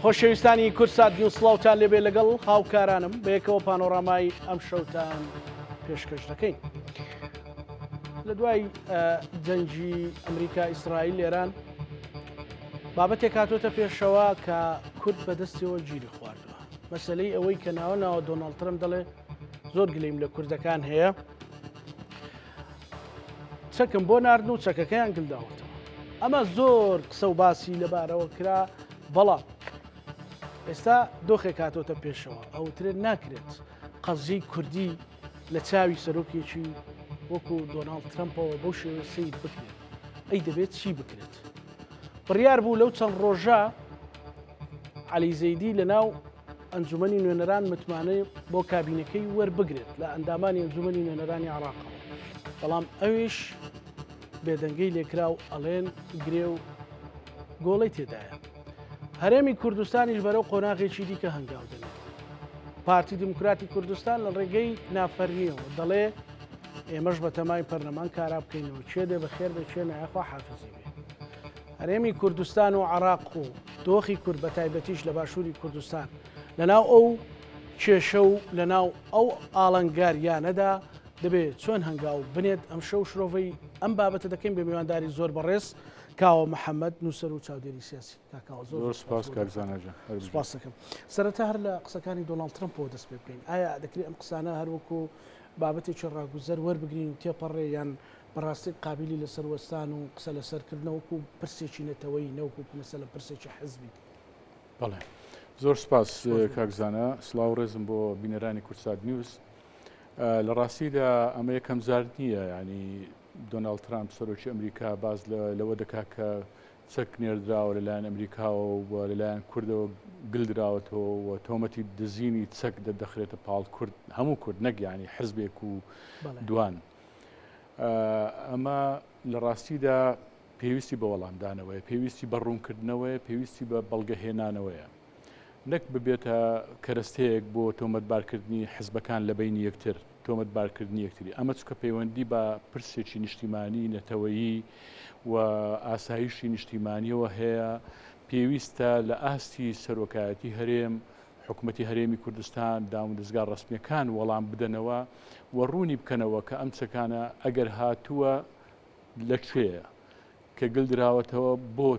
خۆشەویستانی کوردسات نیوز سڵاوتان لێبێ لەگەڵ هاوکارانم بەیەکەوە پانۆرامای ئەم شەوتان پێشکەش دەکەین. لە دوای جەنگی ئەمریکا ئیسرائیل ئێران بابەتێک هاتۆتە پێشەوە کە کورد بەدەستیەوە گیری خواردووە مەسلەی ئەوەی کە ناوە ناوە دۆناڵد ترەمپ دەڵێ زۆر گلیم لە کوردەکان هەیە چەکم بۆ ناردن و چەکەکەیان گلداوەتەوە ئەمە زۆر قسە و باسی لەبارەوە کرا بەڵام ئێستا دۆخێک هاتۆتە پێشەوە ئەوترێت ناکرێت قەزیی کوردی لە چاوی سەرۆکێکی وەکو دۆناڵد ترەمپەوە بەو شێوەیە سەیر بکرێت ئەی دەبێت چی بکرێت بڕیار بوو لەو چەند ڕۆژە عەلی زەیدی لە ناو ئەنجومەنی نوێنەران متمانەی بۆ کابینەکەی وەربگرێت لە ئەندامانی ئەنجومەنی نوێنەرانی عراقەوە بەڵام ئەویش بێدەنگەی لێکرا و ئەڵێن گرێ و گۆڵی تێدایە. هەرێمی کوردستانیش بەرەو قۆناغێکی دیکە هەنگاو دەنێت. پارتی دیموکراتی کوردستان لە ڕێگەی نافەرمیەوە دەڵێ ئێمەش بەتەمای پەرلەمان کارا بکەینەوە کێ دێ بەخێر بێ کێ نایە خوا حافزی بێ. هەرێمی کوردستان و عراق و دۆخی کورد بە تایبەتیش لە باشووری کوردستان لەناو ئەو کێشە و لەناو ئەو ئاڵنگاریانەدا دەبێت چۆن هەنگاو بنێت ئەمشەو شرۆڤەی ئەم بابەتە دەکەین بە میوانداری زۆر بەڕێز کاوە محەممەد نووسەر و چاودێری سیاسی کاکاوە زۆر سپاس کاک زانا جان سپاس دەکەم سەرەتا هەر لە قسەکانی دۆناڵد ترەمپەوە دەست پێ بکەین ئایا دەکرێت ئەم قسانە هەر وەکو بابەتێکی ڕاگوزەر وەربگرین و تێپەڕێ یان بەڕاستی قابیلی لەسەر وەستان و قسە لەسەر کردنە وەکو پرسێکی نەتەوەیی نەوەکو مەسەلەن پرسێکی حزبی؟ بەڵێ زۆر سپاس کاک زانا سڵاو ڕێزم بۆ بینەرانی کوردسات نیوز لە ڕاستیدا ئەمە یەکەم جار نییە ینی دۆناڵد ترامپ سەرۆکی ئەمریکا باز لەوە دەکات کە چەک نێردراوە لەلایەن ئەمریکاوە و لەلایەن کوردەوە گلدراوەتەوە و تۆمەتی دزینی چەک دەخرێتە پاڵ کورد هەموو کورد نەک یانی حزبێک و دوان ئەمە لە ڕاستیدا پێویستی بە وەڵامدانەوەیە پێویستی بە ڕوونکردنەوەیە پێویستی بە بەڵگەهێنانەوەیە نەک ببێتە کەرەستەیەک بۆ تۆمەتبارکردنی حزبەکان لە بەینی یەکتر، تۆمەتبارکردنی یەکتری. ئەمە چونکە پەیوەندی بە پرسێکی نیشتیمانی، نەتەوەیی و ئاسایشی نیشتیمانییەوە هەیە، پێویستە لە ئاستی سەرۆکایەتی هەرێم، حکومەتی هەرێمی کوردستان، دامودەزگا ڕەسمییەکان وەڵام بدەنەوە و ڕوونی بکەنەوە کە ئەم چەکانە ئەگەر هاتووە لە کوێیە؟ کە گل دراوەتەوە بۆ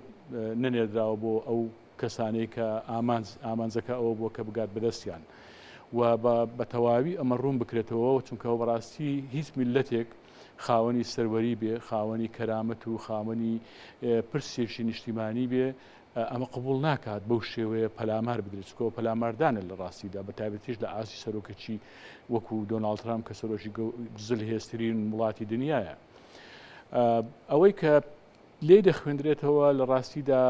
نەنێردراوە بۆ ئەو کەسانەی کە ئامانج ئامانجەکە ئەوە بووە کە بگات بەدەستیان و بە تەواوی ئەمە ڕوون بکرێتەوە چونکە بەڕاستی هیچ میلەتێک خاوەنی سەروەری بێ خاوەنی کەرامەت و خاوەنی پرسێکی نیشتیمانی بێ ئەمە قبول ناکات بەو شێوەیە پەلامار بدرێت چکەوە پەلاماردانە لە ڕاستیدا بە تایبەتیش لە ئاستی سەرۆکەکی وەکو دۆناڵد ترامپ کە سەرۆکی زلهێزترین وڵاتی دنیاە ئەوەی کە لێی دەخوێندرێتەوە لە ڕاستیدا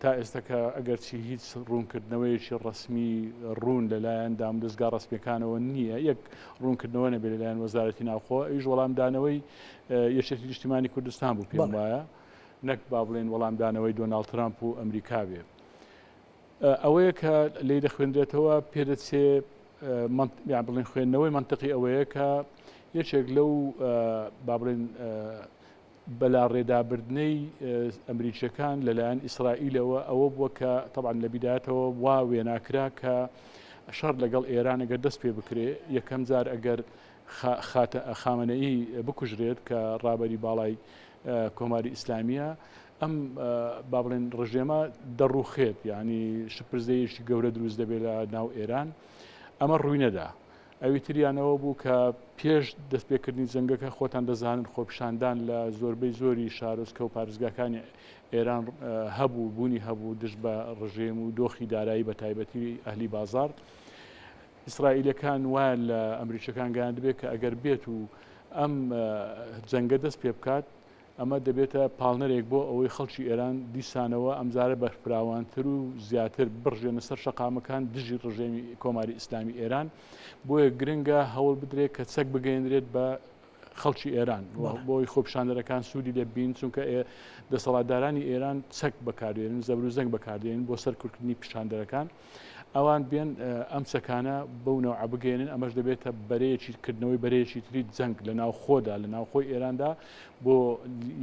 تا ئێستاکە ئەگەرچی هیچ ڕوونکردنەوەیەکی ڕەسمی ڕوون لەلایەن دامودەزگا ڕەسمیەکانەوە نییە یەک ڕوونکردنەوە نەبێت لەلایەن وەزارەتی ناوخۆ ئەویش وەڵامدانەوەی یەکێتی نیشتیمانی کوردستان بوو پێم وایە نەک با بڵێن وەڵامدانەوەی دۆناڵد ترامپ و ئەمریکا بێ ئەوەیە کە لێی دەخوێندرێتەوە پێدەچێ یان بڵێن خوێندنەوەی مەنتقی ئەوەیە کە یەکێک لەو با بڵێن بەلاڕێدابردنەی ئەمریکیەکان لەلایەن ئیسرائیلەوە ئەوە بووە کە تەبعەن لە بیدایەتەوە وا وێناکرا کە شەڕ لەگەڵ ئێران ئەگەر دەست پێ بکرێ یەکەم جار ئەگەر خامنەئی بکوژرێت کە ڕابەری باڵای کۆماری ئیسلامیە ئەم با بڵێن ڕژێمە دەڕوخێت یعنی شپرزەیەکی گەورە دروست دەبێت لە ناو ئێران ئەمە ڕووی نەدا ئەوی تریانەوە بوو کە پێش دەستپێکردنی جەنگەکە خۆتان دەزانن خۆپیشاندان لە زۆربەی زۆری شارۆچکە و پارێزگاکانی ئێران هەبوو بوونی هەبوو دژ بە ڕژێم و دۆخی دارایی بە تایبەتی ئەهلی بازار ئیسرائیلەکان وایان لە ئەمریکیەکان گەیاندبێت کە ئەگەر بێت و ئەم جەنگە دەست پێ بکات ئەمە دەبێتە پاڵنەرێک بۆ ئەوەی خەڵکی ئێران دیسانەوە ئەمجارە بەرفراوانتر و زیاتر بڕژێنە سەر شەقامەکان دژی ڕژێمی کۆماری ئیسلامی ئێران. بۆیە گرنگە هەوڵ بدرێت کە چەک بگەیەنرێت بە خەڵکی ئێران بۆی خۆپیشاندەرەکان سوودی لێ بین چونکە دەسەڵاتدارانی ئێران چەک بەکاردێنن زەبر و زەنگ بەکاردێنن بۆ سەرکوتکردنی پیشاندەرەکان. ئەوان بێن ئەم چەکانە بەو نەوعە بگەیەنن، ئەمەش دەبێتە بەرەیەکی کردنەوەی بەرەیەکی تری جەنگ لە ناوخۆدا، لە ناوخۆی ئێراندا بۆ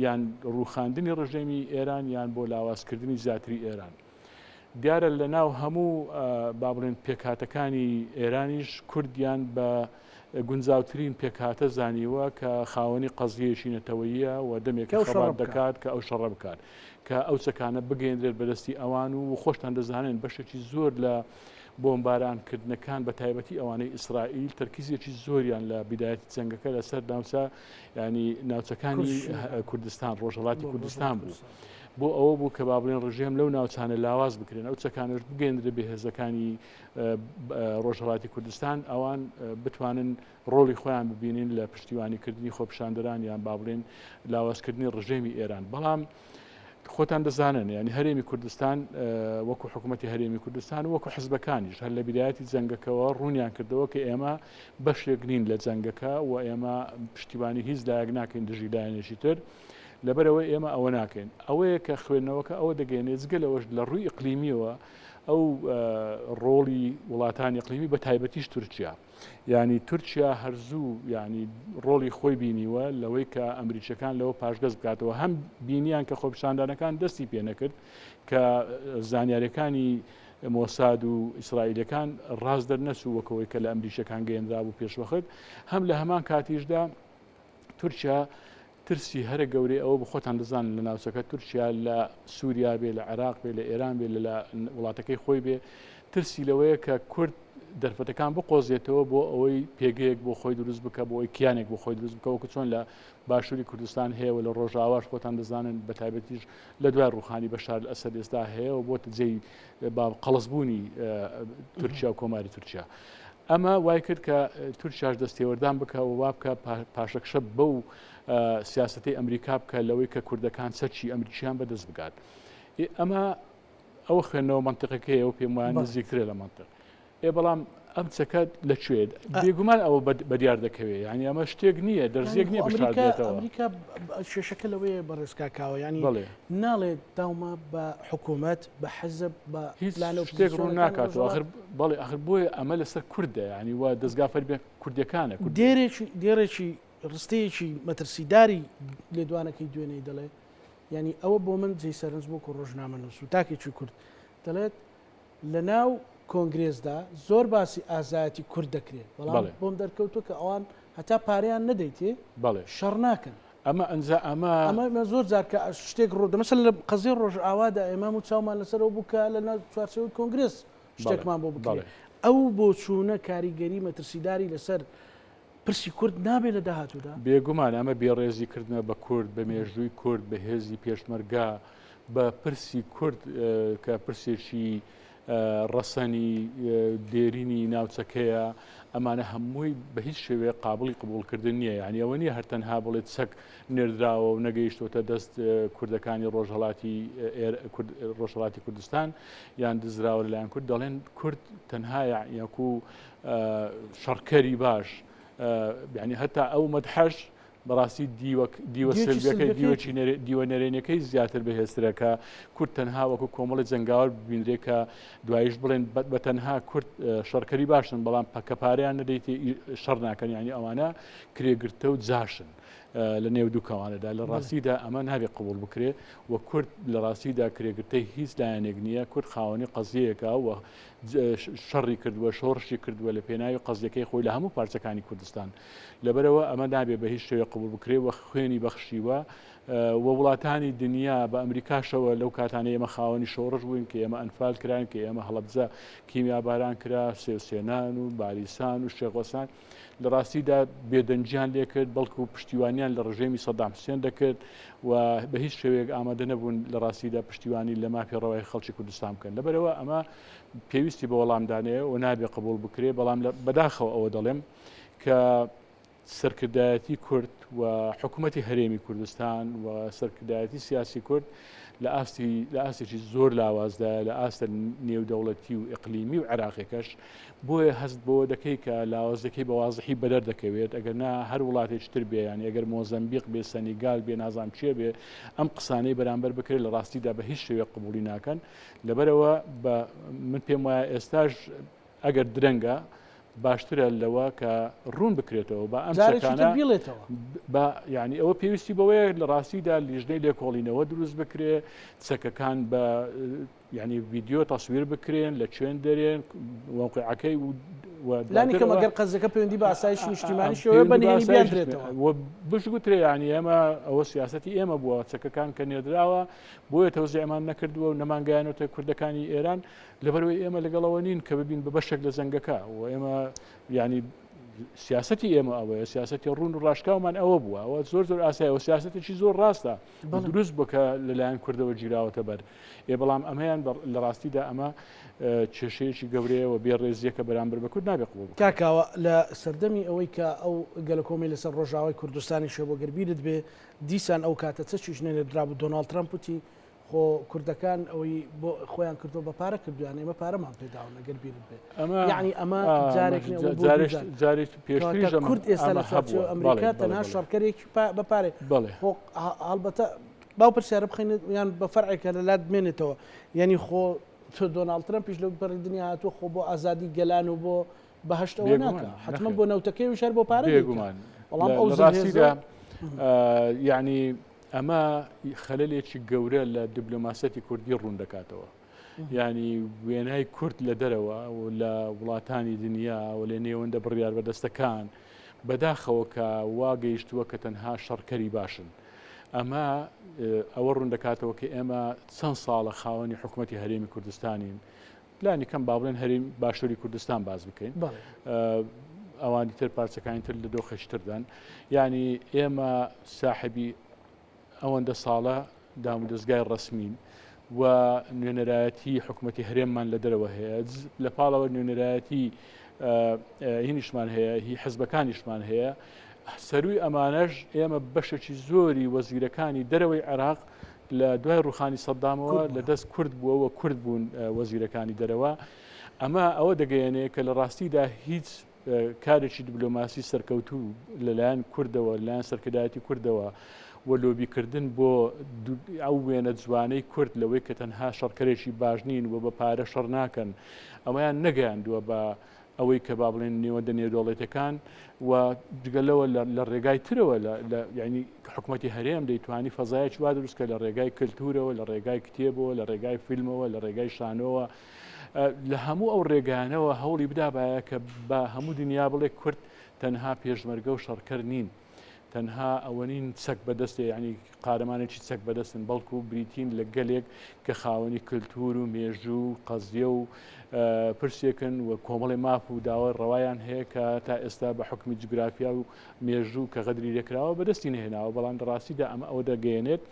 یان ڕووخاندنی ڕژێمی ئێران یان بۆ لاوازکردنی زیاتری ئێران. دیارە لە ناو هەموو با بڵێن پێکهاتەکانی ئێرانیش کوردیان بە گونجاوترین پێکهاتە زانیوە کە خاوەنی قەزیەیەکی نەتەوەییە و دەمێکە خەبات دەکات کە ئەو شەڕە بکات. کە ئەو چەکانە بگەیەندرێت بەدەستی ئەوان و خۆشتان دەزانن بەشێکی زۆر لە بۆمباران کردنەکان بە تایبەتی ئەوانەی ئیسرائیل تەرکیزێکی زۆریان لە بیدایەتی جەنگەکە لەسەر ناوچە ینی ناوچەکانی کوردستان ڕۆژهڵاتی کوردستان بوو. بۆ ئەوە بوو کە با بڵێن ڕژێم لەو ناوچانە لاواز بکرێن ئەو چەکانش بگەندرێ بە هێزەکانی ڕۆژهڵاتی کوردستان ئەوان بتوانن ڕۆڵی خۆیان ببینین لە پشتیوانیکردنی خۆپیشاندەران یان با بڵێین لاوازکردنی ڕژێمی ئێران بەڵام خۆتان دەزانن ینی هەرێمی کوردستان وەکو حکوومەتتی هەرێمی کوردستان وەکو حزبەکانیش هەر لە بیدایەتی جەنگەکەەوە ڕوونیان کردەوە کە ئێمە بەشێک نین لە جەنگەکە و ئێمە پشتیوانی هیچ لایەک ناکەین دژی لایەنێکی تر لەبەرەوەی ئێمە ئەوە ناکەین ئەوەیە کە خوێندنەوەکە ئەوە دەگەێنێت جگە لەوەش لە ڕووی ئیقلیمیەوە ئەو ڕۆڵی وڵاتانی ئیقلیمی بە تایبەتیش تورکیا یانی تورکیا هەر زوو یانی ڕۆڵی خۆی بینیوە لەوەی کە ئەمریکیەکان لەوە پاشگەز بکاتەوە هەم بینیان کە خۆپیشاندانەکان دەستی پێ نەکرد کە زانیاریەکانی مۆساد و ئیسرائیلەکان ڕاست دەرنەچوو وەکەوەی کە لە ئەمریکیەکان گەیەنرابوو پێشوەخت هەم لە هەمان کاتیشدا تورکیا ترسی هەرە گەورەی ئەوە بوو خۆتان دەزانن لە ناوچەکە تورکیا لە سووریا بێ لە عێراق بێ لە ئێران بێ لە وڵاتەکەی خۆی بێ ترسی لەوەیە کە کورد دەرفەتەکان بقۆزێتەوە بۆ ئەوەی پێگەیەک بۆ خۆی دروست بکە بۆ ئەوی کیانێک بۆ خۆی دروست بکە وەکو چۆن لە باشووری کوردستان هەیە و لە ڕۆژاواش خۆتان دەزانن بە تایبەتیش لە دوای ڕوخانی بەشار ئەسەد ئێستا هەیە و بۆتە جێی با قەڵسبوونی تورکیا و کۆماری تورکیا. ئەمە وای کرد کە تورکیاش دەستێوەردان بکە و وا بکە پاشەکشە بەو سیاسەتەی ئەمریکا بکە لەوەی کە کوردەکان چەکی ئەمریکیان بەدەست بگات. ئەمە ئەوە خوێندنەوە مەنتقەکەیە و پێم وایە نزیکترە لە مەنتق. ئێ بەڵام ئەم چەکە لە کوێ بێگومان ئەوە بەدیار دەکەوێت یعنی ئەمە شتێک نییە دەرزیەک نییە بشاردێتەوە. ئەمریکا کێشەکە لەوەیە بەڕێز کاکاوە ینی ناڵێت داومە بە حکوومەت بە حەزب بە هیچ شتێک ڕوون ناکاتەوە ئەخر بەڵێ ئەخر بۆیە ئەمە لەسەر کوردە ینی وا دەستگا فەرمیە کوردەکانە دێرێکی دێرێکی ڕستەیەکی مەترسیداری لێدوانەکەی دوێنێی دەڵێ ینی ئەوە بۆ من جێی سەرنج بۆ کو ڕۆژنامەنووس و تاکێکی کورد دەڵێت لە ناو کۆنگرێسدا زۆر باسی ئازایەتی کورد دەکرێت بەڵام بۆم دەرکەوتووە کە ئەوان هەتا پارەیان نەدەیتێ شەڕ ناکەن. ئەمە ئەنجا ئەمە. ئەمە زۆر جار کە شتێک ڕوو دەمەسەر لە قەزیەی ڕۆژئاوادا ئێمە هەموو چاومان لەسەر ئەوە بوو کە لە ناو چوارچێوەی کۆنگرێس شتێکمان بۆ بکرێت. ئەو بۆچوونە کاریگەری مەترسیداری لەسەر پرسی کورد نابێت لە داهاتوودا؟ بێگومان ئەمە بێڕێزی کردنە بە کورد، بە مێژووی کورد، بە هێزی پێشمەرگە، بە پرسی کورد کە پرسێکی ڕەسەنی دێرینی ناوچەکەیە، ئەمانە هەمووی بە هیچ شێوەیەک قابڵی قبوڵکردن نییە، یانی ئەوە نییە هەر تەنها بڵێت چەک نێردراوە و نەگەیشتۆتە دەست کوردەکانی ڕۆژهەڵاتی ڕۆژهەڵاتی کوردستان یان دزراوە لەلایەن کورد، دەڵێن کورد تەنها یەکو شەڕکەری باش یعنی هەتا ئەو مەدحەش بەڕاستی دیوە سلبیەکەی دیوەکی دیوە نەرێنیەکەی زیاتر بەهێزترە کە کورد تەنها وەکو کۆمەڵی جەنگاوەر ببینرێ کە دوایش بڵێن بە تەنها کورد شەڕکەری باشن بەڵام پەکە پارەیان نەدەیت شەڕ ناکەن ینی ئەوانە کرێگرتە و جاشن لە نێو دووکەوانەدا لە ڕاستیدا ئەمە نابێ قبول بکرێ و کورد لە ڕاستیدا کرێگرتەی هیچ لایەنێک نییە کورد خاوەنی قەزیەیەکە و شەڕی کردووە شۆڕشی کردووە لە پێناوی قەزیەکەی خۆی لە هەموو پارچەکانی کوردستان لەبەرئەوە ئەمە نابێ بە هیچ شێوەیەک قبوڵ بکرێ و خوێنی بەخشیوە و وڵاتانی دنیا بە ئەمریکاشەوە لەو کاتانەی ئێمە خاوەنی شۆڕش بووین کە ئێمە ئەنفال کراین کە ئێمە هەڵەبجە کیمیاباران کرا سێوسێنان و باریسان و شێخوەسان لە ڕاستیدا بێدەنگیان لێکرد بەڵکو پشتیوانیان لە ڕژێمی سەدام حوسێن دەکرد و بە هیچ شێوەیەک ئامادە نەبوون لە ڕاستیدا پشتیوانی لە مافی ڕەوای خەڵکی کوردستان بکەن لەبەرەوە ئەمە پێویستی بە وەڵامدانەیە و نابێ قبول بکرێ بەڵام بەداخەوە ئەوە دەڵێم کە سەرکردایەتی کورد و حکوومەتی هەرێمی کوردستان و سەرکردایەتی سیاسی کورد لە ئاستی لە ئاستێکی زۆر لاوازدایە لە ئاستە نێودەوڵەتی و ئیقلیمی و عێراقیەکەش بۆیە هەست بەوە دەکەی کە لاوازەکەی بە وازحی بەدەر دەکەوێت ئەگەر نا هەر وڵاتێکی تر بێ یانی ئەگەر مۆزەمبیق بێ سەنیگال بێ نازانم کێ بێ ئەم قسانەی بەرامبەر بکرێت لە ڕاستیدا بە هیچ شێوەیەک قبوڵی ناکەن لەبەرئەوە بە من پێم وایە ئێستاش ئەگەر درەنگە باشترە لەوە کە ڕوون بکرێتەوە بە ئەم چەکانە بیڵێتەوە بە یعنی ئەوە پێویستی بەوەیە لە ڕاستیدا لیژنەی لێکۆڵینەوە دروست بکرێ چەکەکان بە یعنی ڤیددیو تەسویر بکرێن لە کوێن دەرێن موقعەکەی و لانی کەم ئەگەر قەزەکە پەیوەندی بە ئاسایشی نیشتیمانیشەوە بە نهێنی بیاندرێتەوە و بشگوترێ یعنی ئێمە ئەوە سیاسەتی ئێمە بووە چەکەکان کە نێردراوە بۆیە تەوزیعمان نەکردووە و نەمانگەیانۆتە کوردەکانی ئێران لەبەرئەوەی ئێمە لەگەڵەوە نین کە ببین بە بەشێک لە جەنگەکە و ئێمە یعنی سیاسەتی ئێمە ئەوەیە سیاسەتی ڕوون و ڕاشکاومان ئەوە بووە ئەوە زۆر زۆر ئاسایەوە سیاسەتێکی زۆر ڕاستە دروست بوو کە لەلایەن کوردەوە گیراوەتە بەر ئێ بەڵام ئەمەیان لە ڕاستیدا ئەمە کێشەیەکی گەورەیە و بێڕێزیەکە بەرامبەر بە کورد نابێ قبوڵ بکرێت. کاکاوە لە سەردەمی ئەوەی کە ئەو گەلەکۆمەی لەسەر ڕۆژاوای کوردستانیش هەبوو گەر بیرت بێ دیسان ئەو کاتە چەکیش نەنێردرابوو دۆناڵد ترەمپ وتی خۆ کوردەکان ئەوەی بۆ خۆیان کردووە بە پارە کردویان ئێمە پارەمان پێداون ئەگەر بیرت بێ یعنی ئەمە جارێک جارێک پێشتریش کورد ئێستا لە چوارچێوە ئەمریکا تەنها شەڕکەرێکی بە پارێ خۆ هەڵبەتە باو پرسیارە بخەین یان بە فەرعێکە لە لات بمێنێتەوە یعنی خۆ تۆ دۆناڵد ترەمپیش لەو پەڕی دنیا هاتووە خۆ بۆ ئازادی گەلان و بۆ بەهەشت ئەوە ناکا حتمما بۆ نەوتەکەی و شەر بۆ پارە بێگومان بەڵام ئەو ڕاستیدا یعنی ئەمە خەلەلێکی گەورە لە دیبلۆماسیەتی کوردی ڕوون دەکاتەوە. یعنی وێنای کورد لە دەرەوە و لە وڵاتانی دنیا و لە نێوەندە بڕیار بەدەستەکان بەداخەوە کە وا گەیشتووە کە تەنها شەڕکەری باشن. ئەمە ئەوە ڕوون دەکاتەوە کە ئێمە چەند ساڵە خاوەنی حکوومەتی هەرێمی کوردستانین لانی کەم با بڵێن هەرێم باشووری کوردستان باز بکەین ئەوانی تر پارچەکانی تر لە دۆخێکی تردان یعنی ئێمە ساحبی ئەوەندە ساڵە دامودەزگای ڕسمین و نوێنەرایەتی حکوومەتتی هەرێممان لە دەرەوە هەیە لە پاڵەوە نوێنەرایەتی هینیشمان هەیە هی حزبەکانیشمان هەیە سەروی ئەمانەش ئێمە بەشێکی زۆری وەزیرەکانی دەرەوەی عێراق لە دوای ڕوخانی سەدامەوە لە دەست کورد بووە و کورد بوون وەزیرەکانی دەرەوە ئەمە ئەوە دەگەیەنێ کە لە ڕاستیدا هیچ کارێکی دیبلۆماسی سەرکەوتوو لەلایەن کوردەوە لەلایەن سەرکردایەتی کوردەوە و لۆبیکردن بۆ ئەو وێنە جوانەی کورد لەوەی کە تەنها شەڕکەرێکی باش نین و بە پارە شەڕ ناکەن ئەوەیان نەگەیاندووە بە ئەوەی کە با بڵێن نێوەندە نێودەوڵەتیەکان و جگە لەوە لە ڕێگای ترەوە لە یعنی حکوومەتی هەرێم دەیتوانی فەزایەکی وا دروست کە لە ڕێگای کللتورەوە لە ڕێگای کتێبەوە لە ڕێگای فیلمەوە لە ڕێگای شانۆوە لە هەموو ئەو ڕێگانەوە هەوڵی بدابایە کە بە هەموو دنیا بڵێ کورد تەنها پێشمەرگە و شەڕکەر نین. تەنها ئەوە نین چەک بەدەستێ یانی قارەمانێکی چەک بەدەستن بەڵکو بریتین لە گەلێک کە خاوەنی کلتور و مێژوو و قەزیە و پرسێکن و کۆمەڵی ماف و داوای ڕەوایان هەیە کە تا ئێستا بە حکمی جوگرافیا و مێژوو کە غەدری لێکراوە بەدەستی نەهێناوە بەڵام لە ڕاستیدا ئەمە ئەوە دەگەیەنێت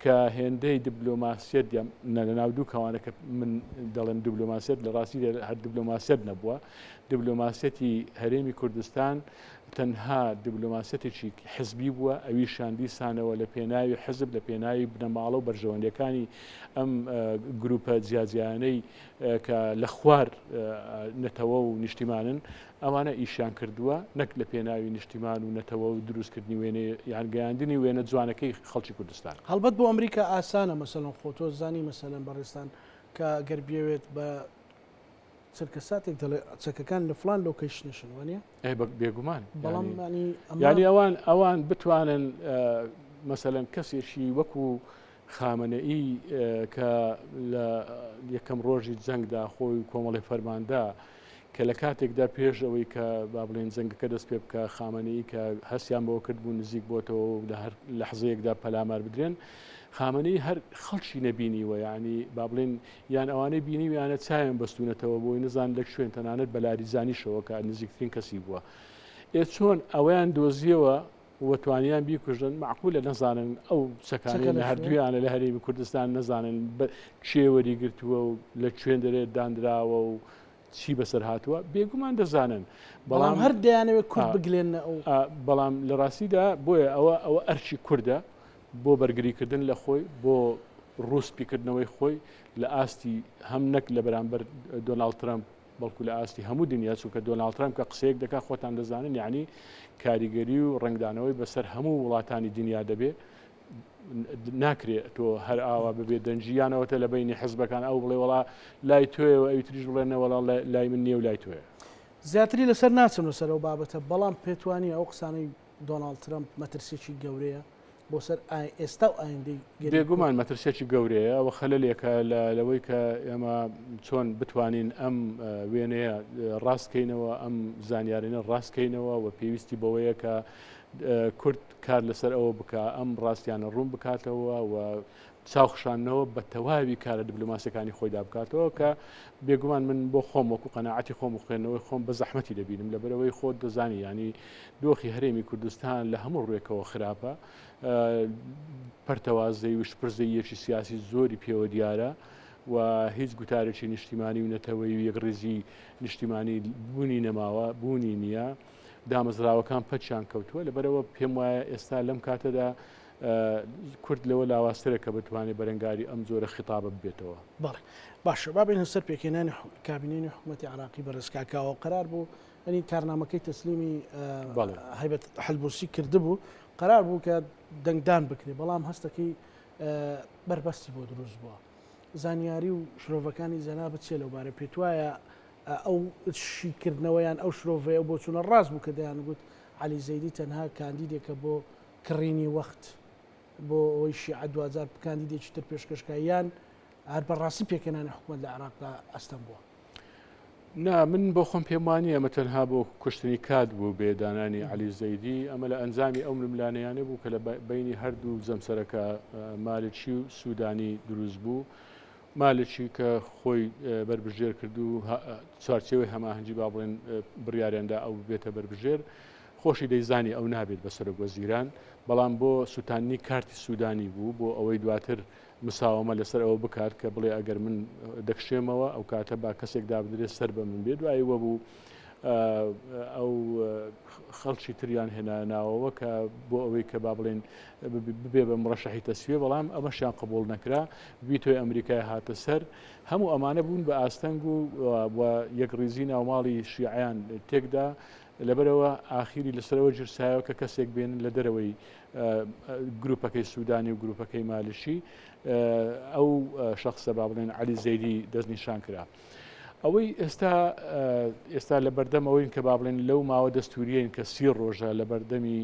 کە هێندەی دیبلۆماسیەت نە لە ناو دوو کەوانە کە من دەڵێم دیبلۆماسیەت لە ڕاستیدا هەر دیبلۆماسیەت نەبووە دیبلۆماسیەتی هەرێمی کوردستان تەنها دیبلۆماسیەتێکی حزبی بووە، ئەویشیان دیسانەوە لە پێناوی حزب، لە پێناوی بنەماڵە و بەرژەوەندیەکانی ئەم گروپە جیاجیانەی کە لە خوار نەتەوە و نیشتیمانن، ئەوانە ئیشیان کردووە، نەک لە پێناوی نیشتیمان و نەتەوە و دروستکردنی وێنەی یان گەیاندنی وێنە جوانەکەی خەڵکی کوردستان. هەڵبەت بۆ ئەمریکا ئاسانە مەسەلەن خۆ تۆ زانی مەسەلەن بەڕێزتان کە گەر بیەوێت بە چرکەساتێک دەڵێ چەکەکان لە فڵان لۆکەیشنشن وانە؟ ئەی بێگومان بەڵام ینی ئەوان ئەوان بتوانن مەسەلەن کەسێکی وەکو خامنەئی کە لە یەکەم ڕۆژی جەنگدا خۆی و کۆمەڵی فەرماندا کە لە کاتێکدا پێش ئەوەی کە با بڵێن جەنگەکە دەست پێ بکە خامنەئی کە هەستیان بەوە کرد بوو نزیک بۆتەوە و لە هەر لەحزەیەکدا پەلامار بدرێن خامنەئی هەر خەڵکی نەبینیوە یعنی با بڵێن یان ئەوانەی بینیویانە چاویان بەستوونەتەوە بۆی نەزان لە کوێن تەنانەت بە لاریجانیشەوە کە نزیکترین کەسی بووە ئێ چۆن ئەوەیان دۆزیەوە و توانیان بیکوژن مەعقولە نەزانن ئەو چەکانەی لە هەردوویانە لە هەرێمی کوردستان نەزانن کێ وەری گرتووە و لە کوێن دەرێت دانراوە و چی بەسەر هاتووە بێگومان دەزانن بەڵام هەر دەیانەوێت کورد بگلێنە ئەو بەڵام لە ڕاستیدا بۆیە ئەوە ئەوە ئەرکی کوردە بۆ بەرگریکردن لە خۆی بۆ ڕووسپیکردنەوەی خۆی لە ئاستی هەم نەک لە بەرامبەر دۆناڵد ترەمپ بەڵکو لە ئاستی هەموو دنیا چونکە دۆناڵد ترەمپ کە قسەیەک دەکات خۆتان دەزانن یعنی کاریگەری و ڕەنگدانەوەی بەسەر هەموو وڵاتانی دنیا دەبێ ناکرێ تۆ هەر ئاوا ببێ دەنگی یانەوەتە لە بینی حزبەکان ئەو بڵێ وڵا لای تۆیەوە ئەوی تریش بڵێ نەوەڵا لای من نییە و لای تۆیە. زیاتری لەسەر ناچم لەسەر ئەو بابەتە، بەڵام پێتوانیە ئەو قسانەی دۆناڵد ترەمپ مەترسیەکی گەورەیە بۆ سەر ئێستا و ئایندەی گەلی کورد؟ بێگومان مەترسیەکی گەورەیە، ئەوە خەلەلێکە لەوەی کە ئێمە چۆن بتوانین ئەم وێنەیە ڕاست کەینەوە، ئەم زانیارانە ڕاست کەینەوە و پێویستی بەوەیە کە کورد کار لەسەر ئەوە بکا ئەم ڕاستیانە ڕوون بکاتەوە و چاوخشاندنەوە بە تەواوی کارە دیبلۆماسیەکانی خۆیدا بکاتەوە کە بێگومان من بۆ خۆم وەکو قەناعەتی خۆم و خوێندنەوەی خۆم بە زەحمەتی دەبینم لەبەرەوەی خۆت دەزانی ینی دۆخی هەرێمی کوردستان لە هەموو ڕوێکەوە خراپە پەرتەوازەی و شپرزەیەکی سیاسی زۆری پێوە دیارە و هیچ گوتارێکی نیشتیمانی و نەتەوەی و یەکڕیزی نیشتیمانی بوونی نەماوە بوونی نییە. دامەزراوەکان پەکیان کەوتووە لەبەرەوە پێم وایە ئێستا لەم کاتەدا کورد لەوە لاوازترە کە بتوانێت بەرەنگاری ئەم جۆرە خیتابە ببێتەوە. بەڵێ باشە با بێینە سەر پێکهێنانی کابینەی نوێی حکوومەتی عێراقی بەڕێز کاک کاوە قەرار بوو یانی کارنامەکەی تەسلیمی هەیبەت حەلبوسی کردبوو قەرار بوو کە دەنگدان بکرێ بەڵام هەستەکەی بەربەستی بۆ دروست بووە زانیاری و شرۆڤەکانی جەنابت چیە لەو بارە پێتوایە ئەو شیکردنەوە یان ئەو شرۆڤەیە و بۆچوونە ڕاست بوو کە دەیانگوت عەلی زەیدی تەنها کاندیدێکە بۆ کڕینی وەخت بۆ ئەوەی شیعە دواجار کاندیدێکی تر پێشکەش کا یان هەر بە ڕاستی پێکهێنانی حکومەت لە عێراقدا ئەستەم بووە؟ نا من بۆ خۆم پێم وانییە ئەمە تەنها بۆ کوشتنی کات بوو بێ دانانی عەلی زەیدی، ئەمە لە ئەنجامی ئەو ململانێیانە بوو کە لە بەینی هەردوو جەمسەرەکە مالکی و سوودانی دروست بوو. مالکی کە خۆی بەربژێر کرد و چوارچێوەی هەماهەنگی با بڵێن بڕیاریان دا ئەو ببێتە بەربژێر، خۆشی دەیزانی ئەو نابێت بە سەرۆک وەزیران، بەڵام بۆ سوتاندنی کارتی سودانی بوو بۆ ئەوەی دواتر مساوەمە لەسەر ئەوە بکات کە بڵێ ئەگەر من دەکشێمەوە ئەو کاتە با کەسێک دابدرێت سەر بە من بێ دوایی وە بوو ئەو خەڵکی تریان هێنا ناوەوە کە بۆ ئەوەی کە با بڵێن ببێ بە مڕەشەحی تەسویە بەڵام ئەمەشیان قبوڵ نەکرا ڤیتۆی ئەمریکای هاتە سەر هەموو ئەمانە بوون بە ئاستەنگ و یەکڕیزی ناوماڵی شیعیان تێکدا لەبەرئەوە ئاخیری لەسەرەوە گیرسایەوە کە کەسێک بێنن لە دەرەوەی گروپەکەی سوودانی و گروپەکەی مالشی ئەو شخصە با بڵێن عەلی زەیدی دەستنیشان کرا. ئەوەی ئێستا ئێستا لە بەردەم ئەوەین کە با بڵێن لەو ماوە دەستوریین کە سی ڕۆژە لە بەردەمی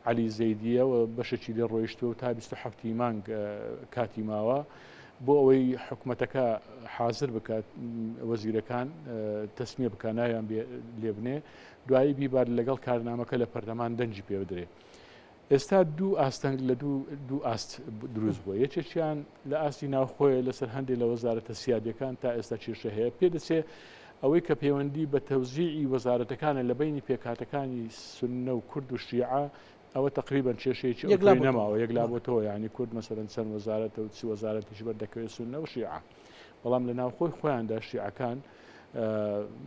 عەلی زەیدییە و بەشێکی لێ ڕۆیشتووە و تا 27 ی مانگ کاتی ماوە بۆ ئەوەی حکومەتەکە حازر بکات وەزیرەکان تەسمیە بکات ناویان لێبنێ دوایی بیبات لەگەڵ کارنامەکە لە پەرلەمان دەنگی پێ بدرێ. ئێستا دوو ئاستەنگ لە دوو ئاست دروست بووە یەکێکیان لە ئاستی ناوخۆیە لەسەر هەندێک لە وەزارەتە سیادیەکان تا ئێستا کێشە هەیە پێدەچێ ئەوەی کە پەیوەندی بە تەوزیعی وەزارەتەکانە لە بەینی پێکهاتەکانی سوننە و کورد و شیعە ئەوە تەقریبەن کێشەیەکی ئەوتۆی نەماوە یەکلابۆتەوە یانی کورد مەسەلەن چەند وەزارەتە و چ وەزارەتیش بەردەکەوێت سوننە و شیعە بەڵام لە ناوخۆی خۆیاندا شیعەکان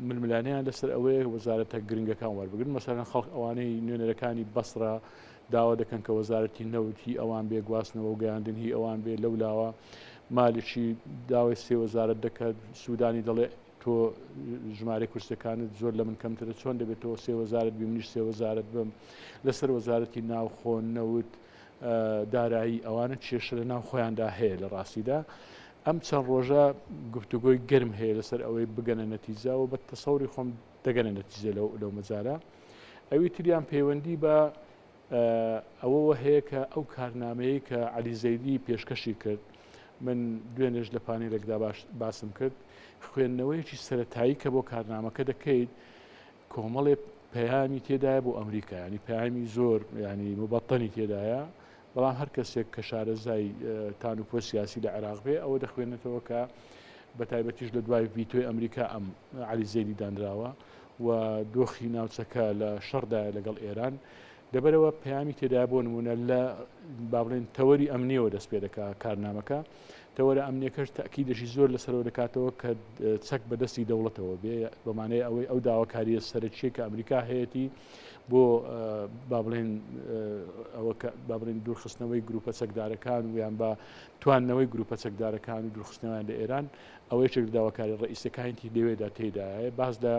ململانێیان لەسەر ئەوەیە وەزارەتە گرنگەکان وەربگرن مەسەلەن خەڵک ئەوانەی نوێنەرەکانی بەسرە داوا دەکەن کە وەزارەتی نەوت هی ئەوان بێ گواستنەوە و گەیاندن هی ئەوان بێ لەولاوە مالکی داوای سێ وەزارەت دەکات سوودانی دەڵێ تۆ ژمارەی کورسەکانت زۆر لە من کەمترە چۆن دەبێت تۆ سێ وەزارەت بی منیش سێ وەزارەت بم لەسەر وەزارەتی ناوخۆ نەوت دارایی ئەوانە کێشە لە ناو خۆیاندا هەیە لە ڕاستیدا ئەم چەند ڕۆژە گفتوگۆی گەرم هەیە لەسەر ئەوەی بگەنە نەتیجە و بە تەسەوری خۆم دەگەنە نەتیجە لەو مەجالە ئەوی تریان پەیوەندی بە ئەوەوە هەیە کە ئەو کارنامەیە کە عەلی زەیدی پێشکەشی کرد من دوێنێش لە پانێلێکدا باش باسم کرد خوێندنەوەیەکی سەتایی کە بۆ کارنامەکە دەکەیت کۆمەڵێ پەیامی تێدایە بۆ ئەمریکا ینی پەیامی زۆر ینی مبەتەنی تێدایە بەڵام هەر کەسێک کە شارەزای تان و پۆ سیاسی لە عێراق بێ ئەوە دەخوێنێتەوە کە بە تایبەتیش لە دوای ڤیتۆی ئەمریکا ئەم عەلی زەیدی دانراوە و دۆخی ناوچەکە لە شەڕدایە لەگەڵ ئێران لەبەرەوە پەیامی تێدایە بۆ نمونە لە با بڵێن تەوەری ئەمنیەوە دەست پێ دەکا کارنامەکە. تەوەرە ئەمنیەکەش تەئکیدێکی زۆر لەسەرەوە دەکاتەوە کە چەک بە دەستی دەوڵەتەوە بێ، بە مانای ئەوەی ئەو داواکارییە سەرەکییە کە ئەمریکا هەیەتی بۆ با بڵێن ئەوە کە با بڵێن دوورخستنەوەی گروپە چەکدارەکان و یان بە تواندنەوەی گروپە چەکدارەکان و دوورخستنەوەیان لە ئێران ئەوە یەکێک لە داواکاری ڕئیسەکانیتی لەوێدا تێدایە باس لە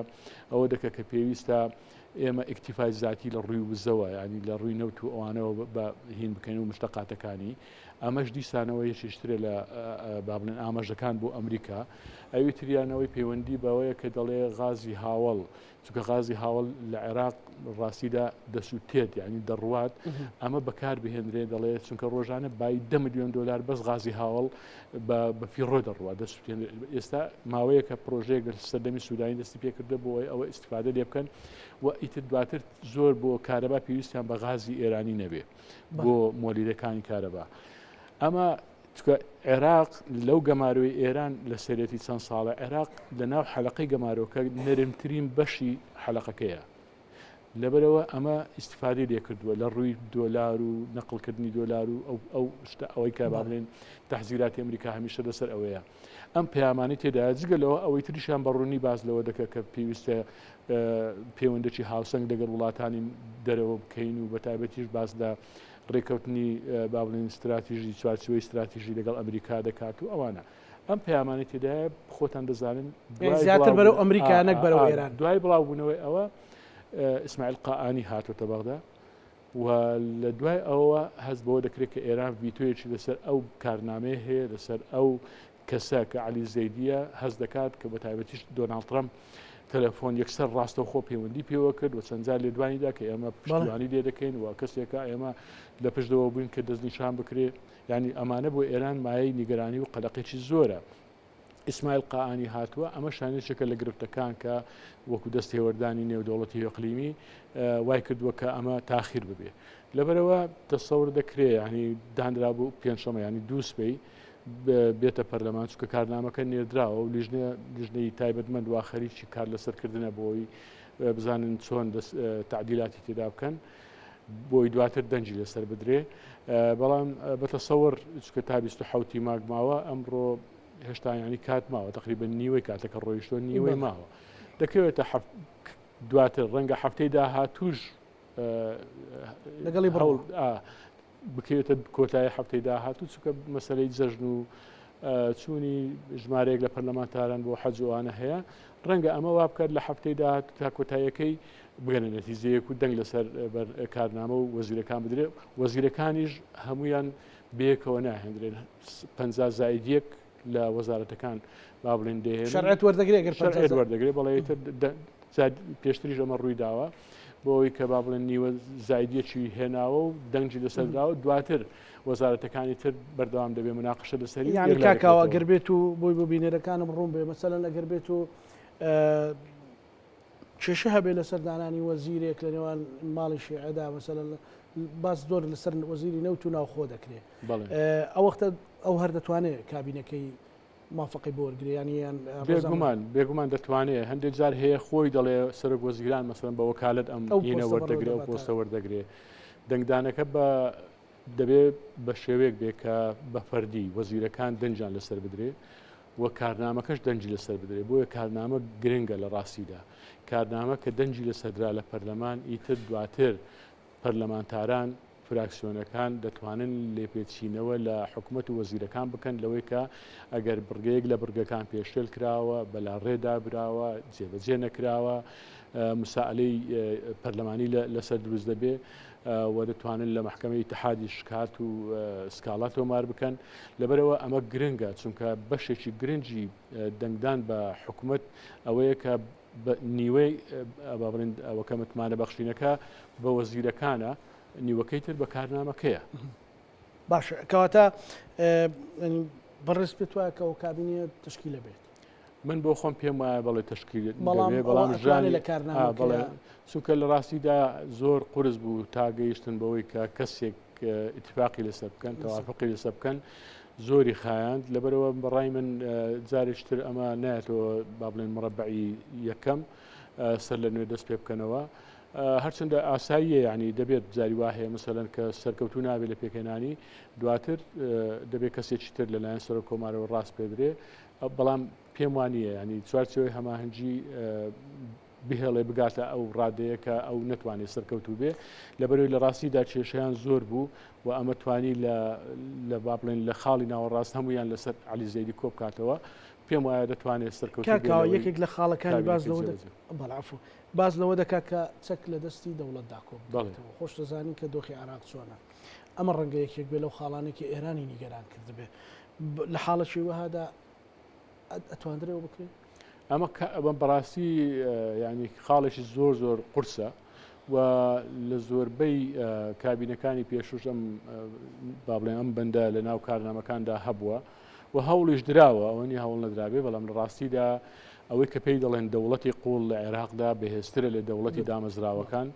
ئەوە دەکە کە پێویستە ئێمە ئیکتیفای زاتی لە ڕووی وزەوە ینی لە ڕووی نەوت و ئەوانەوە بە هین بکەین و مشتەقاتەکانی ئەمەش دیسانەوە یەکێکی ترە لە با بڵێن ئاماژەکان بۆ ئەمریکا. ئەوی تریانەوەی پەیوەندی بەوەیە کە دەڵێ غازی هاوەڵ، چونکە غازی هاوەڵ لە عێراق ڕاستیدا دەسووتێت یعنی دەڕوات ئەمە بەکار بهێنرێ دەڵێ چونکە ڕۆژانە بای 10 ملیۆن دلار بەس غازی هاوەڵ بە فیڕۆ دەڕوات دەسووتێن ئێستا ماوەیەکە پرۆژەیەک لە سەردەمی سوودانی دەستی پێکردە بۆ ئەوەی ئەوە ئیسیفادە لێ بکەن و ئیتر دواتر زۆر بۆ کارەبا پێویستیان بە غازی ئێرانی نەبێ. بۆ مۆلیدەکانی کارەبا ئەمە چکە عێراق لەو گەمارۆی ئێران لە سەرەتی چەند ساڵە عێراق لە ناو حەلقەی گەمارۆکە نەرمترین بەشی حەلقەکەیە لەبەرەوە ئەمە ئیسیفادەی لێکردووە لە ڕووی دۆلار و نەقلکردنی دۆلار و ئەو ئەو شتە ئەوەی کە با بڵێن تەحزیراتی ئەمریکا هەمیشە لەسەر ئەوەیە ئەم پەیامانی تێدا جگە لەوە ئەوەی تریشان بە ڕوونی باس لەوە دەکە کە پێویستە پەیوەندێکی هاوسەنگ لەگەڵ وڵاتانی دەرەوە بکەین و بەتایبەتیش باس لە ڕێککەوتنی با بڵێن ستراتیژی چوارچێوەی ستراتیژی لەگەڵ ئەمریکا دەکات و ئەوانە ئەم پەیامانەی تێدایە خۆتان دەزانن زیاتر بەرەو ئەمریکا نەک بەرەو ئێران دوای بڵاوبوونەوەی ئەوە ئیسماعیل قائانی هاتۆتە بەغدا و لە دوای ئەوە هەست بەوە دەکرێت کە ئێران ڤیتۆیەکی لەسەر ئەو کارنامەیە هەیە لەسەر ئەو کەسە کە عەلی زەیدیە هەست دەکات کە بە تایبەتیش دۆناڵد ترەمپ تەلەفۆن یەکسەر ڕاستەوخۆ پەیوەندی پێوە کرد و چەند جار لێدوانی دا کە ئێمە پشتیوانی لێ دەکەین و کەسێکە ئێمە لە پشتەوە بووین کە دەستنیشان بکرێ یعنی ئەمانە بۆ ئێران مایەی نیگەرانی و قەلەقێکی زۆرە. ئیسماعیل قائانی هاتووە، ئەمەش یەکێکە لە گرفتەکان کە وەکو دەستێوەردانی نێودەوڵەتی ئیقلیمی وای کردووە کە ئەمە تاخیر ببێ. لەبەرئەوە تەسەور دەکرێ یعنی دانرابوو پێنجشەممە یعنی دووسبەی بێتە پەرلەمان چونکە کارنامەکە نێردراوە و لیژنە لیژنەی تایبەتمەند وا خەریکی کار لەسەرکردنە بۆی بزانن چۆن تەعدیلاتی تێدا بکەن. بۆی دواتر دەنگی لەسەر بدرێ بەڵام بەتەسەوەر چکە تا 27 ماگ ماوە ئەمڕۆ هێشتا ینی کات ماوە تقریبا نیوەی کاتەکە ڕۆیشتوە نیوەی ماوە دەکەوێتە دواتر ڕەنگە هەفتەی داهاتوش لەگەڵی بڕ بکەوێتە کۆتایی هەفتەی داهاتوو چونکە مەسەلەی جەژن و چوونی ژمارەیەک لە پەرلەمانتاران بۆ حەج و ئەوانە هەیە ڕەنگە ئەمە وا بکات لە هەفتەی داهاتوو تا کۆتاییەکەی بگەنە نەتیجەیەک و دەنگ لەسەر کارنامە و وەزیرەکان بدرێت وەزیرەکانیش هەمویان بەیەکەوە ناهێندرێن 50 زائد یەک لە وەزارەتەکان با بڵێن دەهێنن شەرعیەت وەردەگرێ گەر شەرعیەت وەردەگرێ بەڵێ ئیتر پێشتریش ئەمە ڕووی داوە بۆ ئەوەی کە با بڵێن نیوە زایدیەکی هێناوە و دەنگی لەسەر داوە دواتر وەزارەتەکانی تر بەردەوام دەبێ مناقشە لەسەری یعنی کاکاوە گەر بێت و بۆی بۆ بینەرەکانم ڕوون بێ مەسەلەن ئەگەر بێت و کێشە هەبێ لەسەر دانانی وەزیرێک لە نێوان ماڵی شیعەدا مەسەلەن باس زۆر لەسەر وەزیری نەوت و ناوخۆ دەکرێ ئەو وەختە ئەو هەر دەتوانێت کابینەکەی مافەقەی بۆ وەرگرێ یان یان بێگومان بێگومان دەتوانێت هەندێک جار هەیە خۆی دەڵێ سەرۆک وەزیران مەسەلەن بە وەکالەت ئەم هینە وەردەگرێ ئەو پۆستە وەردەگرێ دەنگدانەکە بە دەبێ بە شێوەیەک بێ کە بە فەردی وەزیرەکان دەنگیان لەسەر بدرێ و کارنامەکەش دەنگی لەسەر بدرێ بۆیە کارنامە گرنگە لە ڕاستیدا کارنامە کە دەنگی لەسەردرا لە پەرلەمان ئیتر دواتر پەرلەمانتاران، فراکسیۆنەکان دەتوانن لێپێچینەوە لە حکومەت و وەزیرەکان بکەن لەوەی کە ئەگەر بڕگەیەک لە بڕگەکان پێشێل کراوە، بەلاڕێدا براوە، جێبەجێ نەکراوە، مسائەلەی پەرلەمانی لەسەر دروست دەبێ و دەتوانن لە مەحکەمەی ئیتحادی شکات و سکاڵا تۆمار بکەن. لەبەرئەوە ئەمە گرنگە، چونکە بەشێکی گرنگی دەنگدان بە حکومەت ئەوەیە کە نیوەی با بڵێن ئەوەکە متمانە بەخشینەکە بە وەزیرەکانە نیوەکەی تر بە کارنامەکەیە. باشە کەواتە بەڕێز پێت وایە کە ئەو کابینە تشکیلە بێت؟ من بۆ خۆم پێم وایە بەڵێ تشکیل بەڵام بەڵام ژانی لە کارنامە چونکە لە ڕاستیدا زۆر قورس بوو تا گەیشتن بەوەی کە کەسێک ئیتفاقی لەسەر بکەن تەوافقی لەسەر بکەن زۆری خایاند لەبەرەوە بەڕای من جارێکی تر ئەمە نایەتەوە با بڵێن مڕەبعی یەکەم سەر لە نوێ دەست پێ بکەنەوە. هەرچەندە ئاساییە یانی دەبێت جاری وا هەیە مەسەلەن کە سەرکەوتوو نابێت لە پێکهێنانی دواتر دەبێت کەسێکی تر لەلایەن سەرۆک کۆمارەوە ڕاست پێدرێ بەڵام پێم وانە ینی چوارچێوەی هەماهەنگی بهێڵێ بگاتە ئەو ڕادەیە کە ئەو نەتوانێت سەرکەوتوو بێ لەبەرەوەی لە ڕاستیدا کێشیان زۆر بوو و ئەمە توانی لە با بڵێن لە خاڵی ناوەڕاست هەمویان لەسەر علی زەیدی کۆبکاتەوە پێم وایە دەتوانێت سەرکەوتوو بێ یەکێک لە خاڵەکانی باز لەوە بەڵعفو باس لەوە دەکات کە چەک لە دەستی دەوڵەتدا کۆ بکرێتەوە. خۆش دەزانین کە دۆخی عێراق چۆنە. ئەمە ڕەنگە یەکێک بێ لەو خاڵانەی کە ئێرانی نیگەران کردبێ. لە حاڵەکی وەهادا ئەتواندرێ ئەوە بکرێ؟ ئەمە ئەمە بەڕاستی یانی خاڵێکی زۆر زۆر قورسە و لە زۆربەی کابینەکانی پێشوش ئەم با بڵێن ئەم بەندە لە ناو کارنامەکاندا هەبووە و هەوڵیش دراوە ئەوە نیە هەوڵ نەدرابێ بەڵام لە ڕاستیدا ئەوەی کە پێی دەڵێن دەوڵەتی قوڵ لە عێراقدا بەهێزترە لە دەوڵەتی دامەزراوەکان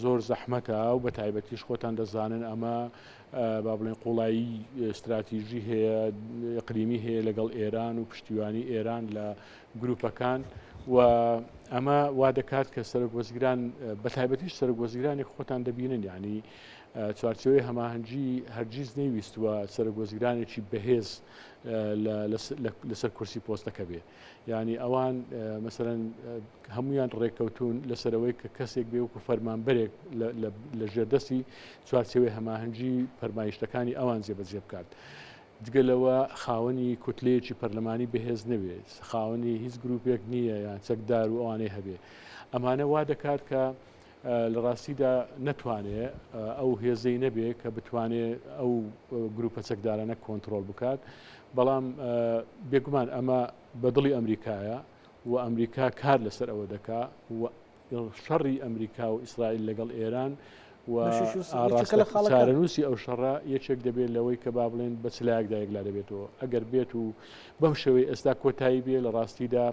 زۆر زەحمەتە و بە تایبەتیش خۆتان دەزانن ئەمە با بڵێن قوڵایی استراتیژی هەیە ئقلیمی هەیە لەگەڵ ئێران و پشتیوانی ئێران لە گروپەکان و ئەمە وا دەکات کە سەرۆک وەزیران بە تایبەتیش سەرۆک وەزیرانێک خۆتان دەبینن یعنی چوارچێوەی هەماهەنگی هەرگیز نەیویستووە سەرۆک وەزیرانێکی بەهێز لەسەر کورسی پۆستەکە بێ یعنی ئەوان مەسەرەن هەمویان ڕێککەوتون لەسەرەوەی کە کەسێک بێ وەکو فەرمانبەرێک لە ژێردەستی چوارچێوەی هەماهەنگی فەرمایشتەکانی ئەوان جێبەجێ بکات. جگە لەوە خاوەنی کوتلەیەکی پەرلەمانی بەهێز نەبێت خاوەنی هیچ گروپێک نییە یان چەکدار و ئەوانەی هەبێ ئەمانە وا دەکات کە لە ڕاستیدا نەتوانێ ئەو هێزەی نەبێ کە بتوانێ ئەو گروپە چەکدارانە کۆنترۆڵ بکات بەڵام بێگومان ئەمە بە دڵی ئەمریکایە و ئەمریکا کار لەسەر ئەوە دەکا و شەڕی ئەمریکا و ئیسرائیل لەگەڵ ئێران و چارەنووسی ئەو شەڕە یەکێک دەبێت لەوەی کە با بڵێن بە چ لایەکدا یەکلا دەبێتەوە ئەگەر بێت و بەم شێوەی ئێستا کۆتایی بێ لە ڕاستیدا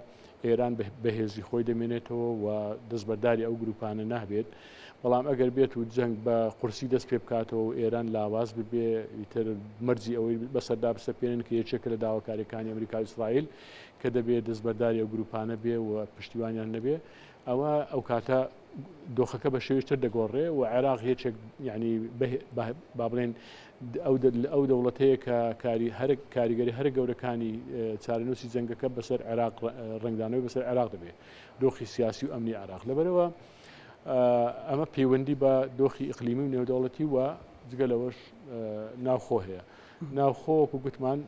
ئێران بەهێزی خۆی دەمێنێتەوە و دەستبەرداری ئەو گروپانە نابێت، بەڵام ئەگەر بێت و جەنگ بە قورسی دەست پێ بکاتەوە و ئێران لاواز ببێ ئیتر مەرجی ئەوەی بەسەردا بسەپێنن کە یەکێکە لە داواکاریەکانی ئەمریکا و ئیسرائیل کە دەبێ دەستبەرداری ئەو گروپانە بێ و پشتیوانیان نەبێ ئەوە ئەو کاتە دۆخەکە بە شێوەی تر دەگۆڕێ و عێراق یەکێک یعنی با بڵێن ئەو دەوڵەتەیە کە کاری هەر کاریگەری هەرە گەورەکانی چارەنووسی جەنگەکە بەسەر عێراق ڕەنگدانەوەی بەسەر عێراق دەبێت دۆخی سیاسی و ئەمنی عێراق لەبەرەوە ئەمە پەیوەندی بە دۆخی ئیقلیمی و نێودەوڵەتی و جگە لەوەش ناوخۆ هەیە ناوخۆ وەکو گوتمان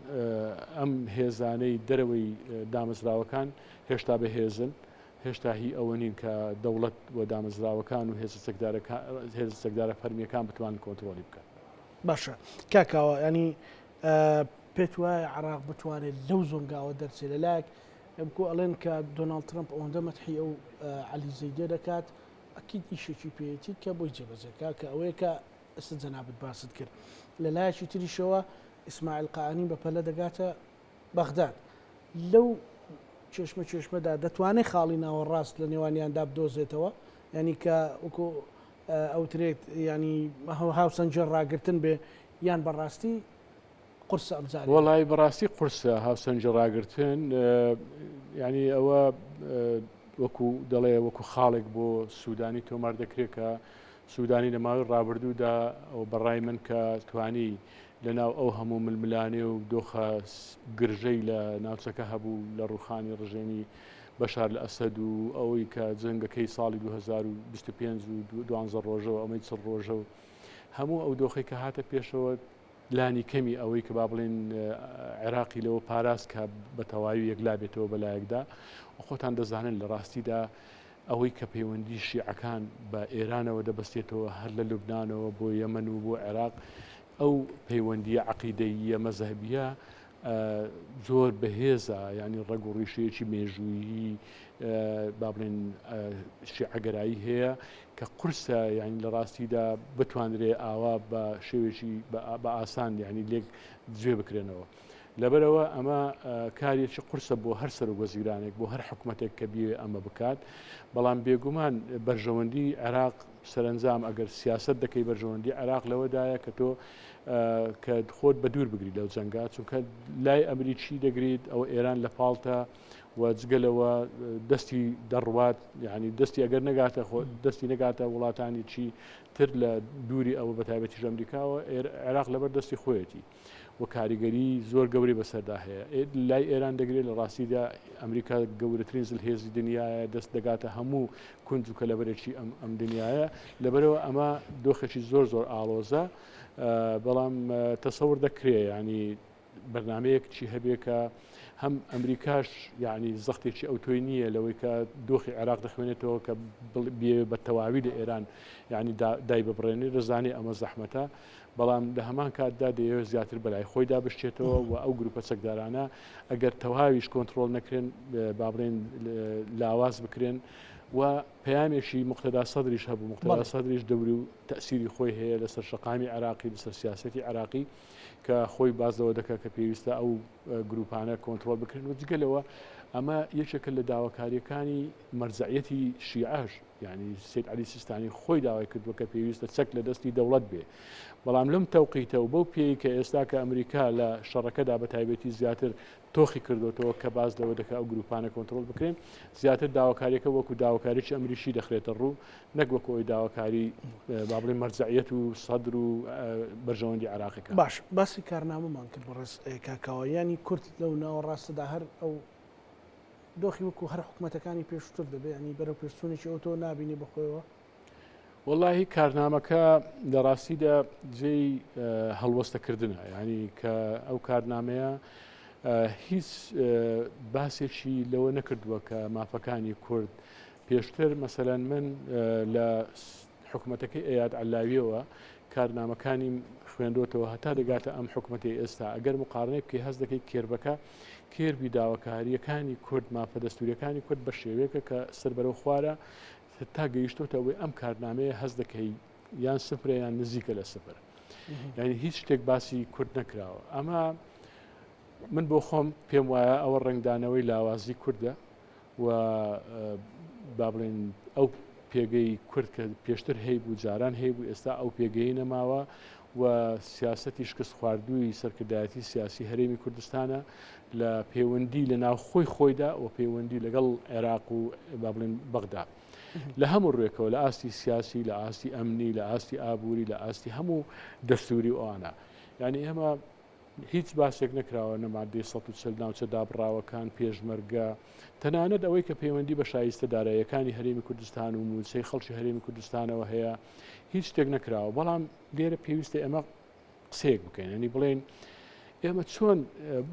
ئەم هێزانەی دەرەوەی دامەزراوەکان هێشتا بەهێزن هێشتا هی ئەوە نین کە دەوڵەت و دامەزراوەکان و هێزە هێزە چەکدارە فەرمییەکان بتوانن کۆنترۆڵی بکەن. باشە کاک کاوە یانی پێت وایە عێراق بتوانێت لەو زۆنگاوە دەرچێت لەلایەک وەکو ئەڵێن کە دۆناڵد ترەمپ ئەوەندە مەتحی ئەو عەلی زەیدە دەکات ئەکید ئیشێکی پێیەتی کە بۆی جێبەجێ کا کە ئەوەیە کە ئێستا جەنابت باست کرد لە لایەکی تریشەوە ئیسماعیل قائانی بە پەلە دەگاتە بەغداد لەو کێشمە کێشمەدا دەتوانێت خاڵی ناوەڕاست لە نێوانیاندا بدۆزێتەوە یعنی کە وەکو ئەوترێت ینی هاوسەنگی ڕاگرتن بێ یان بەڕاستی قورسە ئەمجارە وەڵی بەڕاستی قورسە هاوسەنگی ڕاگرتن ینی ئەوە وەکو دەڵێ وەکو خاڵێک بۆ سوودانی تۆمار دەکرێت کە سوودانی لە ماوەی ڕابردوودا بەڕای من کە توانی لەناو ئەو هەموو ململانێ و دۆخە گرژەی لە ناوچەکە هەبوو لە ڕووخانی ڕژێمی بەشار ئەسەد و ئەوەی کە جەنگەکەی ساڵی 2025 و دوانزە ڕۆژەوە ئەمەی چڵ ڕۆژە و هەموو ئەو دۆخی کە هاتە پێشەوە لانی کەمی ئەوەی کە با بڵێن عێراقی لەوە پاراست کە بە تەواوی یەکلا بێتەوە بەلایەکدا و خۆتان دەزانن لە ڕاستیدا ئەوەی کە پەیوەندی شیعەکان بە ئێرانەوە دەبەستێتەوە هەر لە لوبنانەوە بۆ یەمەن و بۆ عێراق ئەو پەیوەندییە عەقیدەییە مەزهەبییە زۆر بەهێزە یعنی ڕەگ و ڕیشەیەکی مێژوویی با بڵێن شیعەگەرایی هەیە کە قورسە یعنی لە ڕاستیدا بتوانرێ ئاوا بە شێوێکی بە ئاسان یعنی لێک جوێ بکرێنەوە. لەبەرئەوە ئەمە کارێکی قورسە بۆ هەر سەرۆک وەزیرانێک بۆ هەر حکومەتێک کە بیەوێ ئەمە بکات، بەڵام بێگومان بەرژەوەندی عێراق سەرەنجام ئەگەر سیاسەت دەکەی بەرژەوەندی عێراق لەوەدایە کە تۆ کە خۆت بە دوور بگری لەو جەنگە چونکە لای ئەمریکی دەگریت ئەوە ئێران لە پاڵتە و جگە لەوە دەستی دەڕوات یعنی دەستی ئەگەر نەگاتە دەستی نەگاتە وڵاتانی چی تر لە دووری ئەوە بە تایبەتیش ئەمریکاوە عێراق لەبەر دەستی خۆیەتی و کاریگەری زۆر گەورەی بەسەردا هەیە لای ئێران دەگرێت لە ڕاستیدا ئەمریکا گەورەترین زلهێزی دنیاە دەست دەگاتە هەموو کونج و کەلەبەرێکی ئەم ئەم دنیاە لەبەرەوە ئەمە دۆخێکی زۆر زۆر ئاڵۆزە بەڵام تەسەور دەکرێ ینی بەرنمەیەک چی هەبێ کە هەم ئەمریکاش یعنی زەختێکی ئەوتۆی نییە لەوەی کە دۆخی عێراق دەخوێنێتەوە کە بێ بە تەواوی لە ئێران یعنی دای ببڕێنێ دەزانێ ئەمە زەحمەتە بەڵام لە هەمان کاتدا دەیەوێت زیاتر بەلای خۆیدا بشچێتەوە و ئەو گروپە چەکدارانە ئەگەر تەواویش کۆنترۆڵ نەکرێن با بڵێن لاواز بکرێن و پەیامێکی مقتەدا سەدریش هەبوو مقتەدا سەدریش دەوری و تەسیری خۆی هەیە لەسەر شەقامی عراقی لەسەر سیاستی عراقی کە خۆی باز لەوە دەکات کە پێویستە ئەو گروپانە کۆنترۆل بکرێن و جگە لەوە ئەمە یەکێکە لە داواکاریەکانی مەرجەعیەتی شیعەش یعنی سید علی سیستانی خۆی داوای کردووە کە پێویستە چەک لە دەستی دەوڵەت بێ بەڵام لەم تەوقیتە و بەو پێی کە ئێستا کە ئەمریکا لە شەڕەکەدا بە تایبەتی زیاتر تۆخی کردوێتەوە کە باز لەوە دەکە ئەو گروپانە کۆنترۆل بکرێن زیاتر داواکاریەکە وەکو داواکاریی ئەمریکی دەخرێتە ڕوو نەک وەکو ئەوی داواکاری با بڵێن مەرجەعیەت و سەدر و بەرژەوەندی عێراقیەکان. باش باسی کارنامەمان کرد بەڕێز کاک کاوە یانی کورد لەو ناوەڕاستەدا هەر ئەو دۆخی وەکو هەر حکومەتەکانی پێشووتر دەبێ ینی بەرەو پێشچوونێکی ئەوتۆ نابینی بەخۆیەوە؟ وەڵاهی کارنامەکە لە ڕاستیدا جێی هەڵوەستەکردنە ینی کە ئەو کارنامەیە هیچ باسێکی لەوە نەکردووە کە مافەکانی کورد پێشتر مەسەلەن من لە حکومەتەکەی ئەیاد عەلاویەوە کارنامەکانیم خوێندۆتەوە هەتا دەگاتە ئەم حکومەتی ئێستا ئەگەر مقارنەی بکەی هەست دەکەی کێربەکە کێربی داواکاریەکانی کورد مافە دەستوریەکانی کورد بە شێوەیەکە کە سەر بەرەو خوارە تا گەیشتۆتە ئەوەی ئەم کارنامەیە هەست دەکەی یان سفرە یان نزیکە لە سفر یعنی هیچ شتێک باسی کورد نەکراوە ئەمە من بۆ خۆم پێم وایە ئەوە ڕەنگدانەوەی لاوازی کوردە و با بڵێن ئەو پێگەی کورد کە پێشتر هەیبوو جاران هەیبوو ئێستا ئەو پێگەی نەماوە و سیاستی شکست خواردووی سەرکردایەتی سیاسی هەرێمی کوردستانە لە پەیوەندی لە ناوخۆی خۆیدا و پەیوەندی لەگەڵ عێراق و با بڵێن بەغدا لە هەموو ڕوێکەوە لە ئاستی سیاسی لە ئاستی ئەمنی لە ئاستی ئابووری لە ئاستی هەموو دەستوری و ئەوانە یعنی ئێمە هیچ باسێک نەکراوە نە ماددەی 140 ناوچە دابڕاوەکان، پێشمەرگە، تەنانەت ئەوەی کە پەیوەندی بە شایستە داراییەکانی هەرێمی کوردستان و مووچەی خەڵکی هەرێمی کوردستانەوە هەیە هیچ شتێک نەکراوە بەڵام لێرە پێویستە ئێمە قسەیەک بکەین ینی بڵێن ئێمە چۆن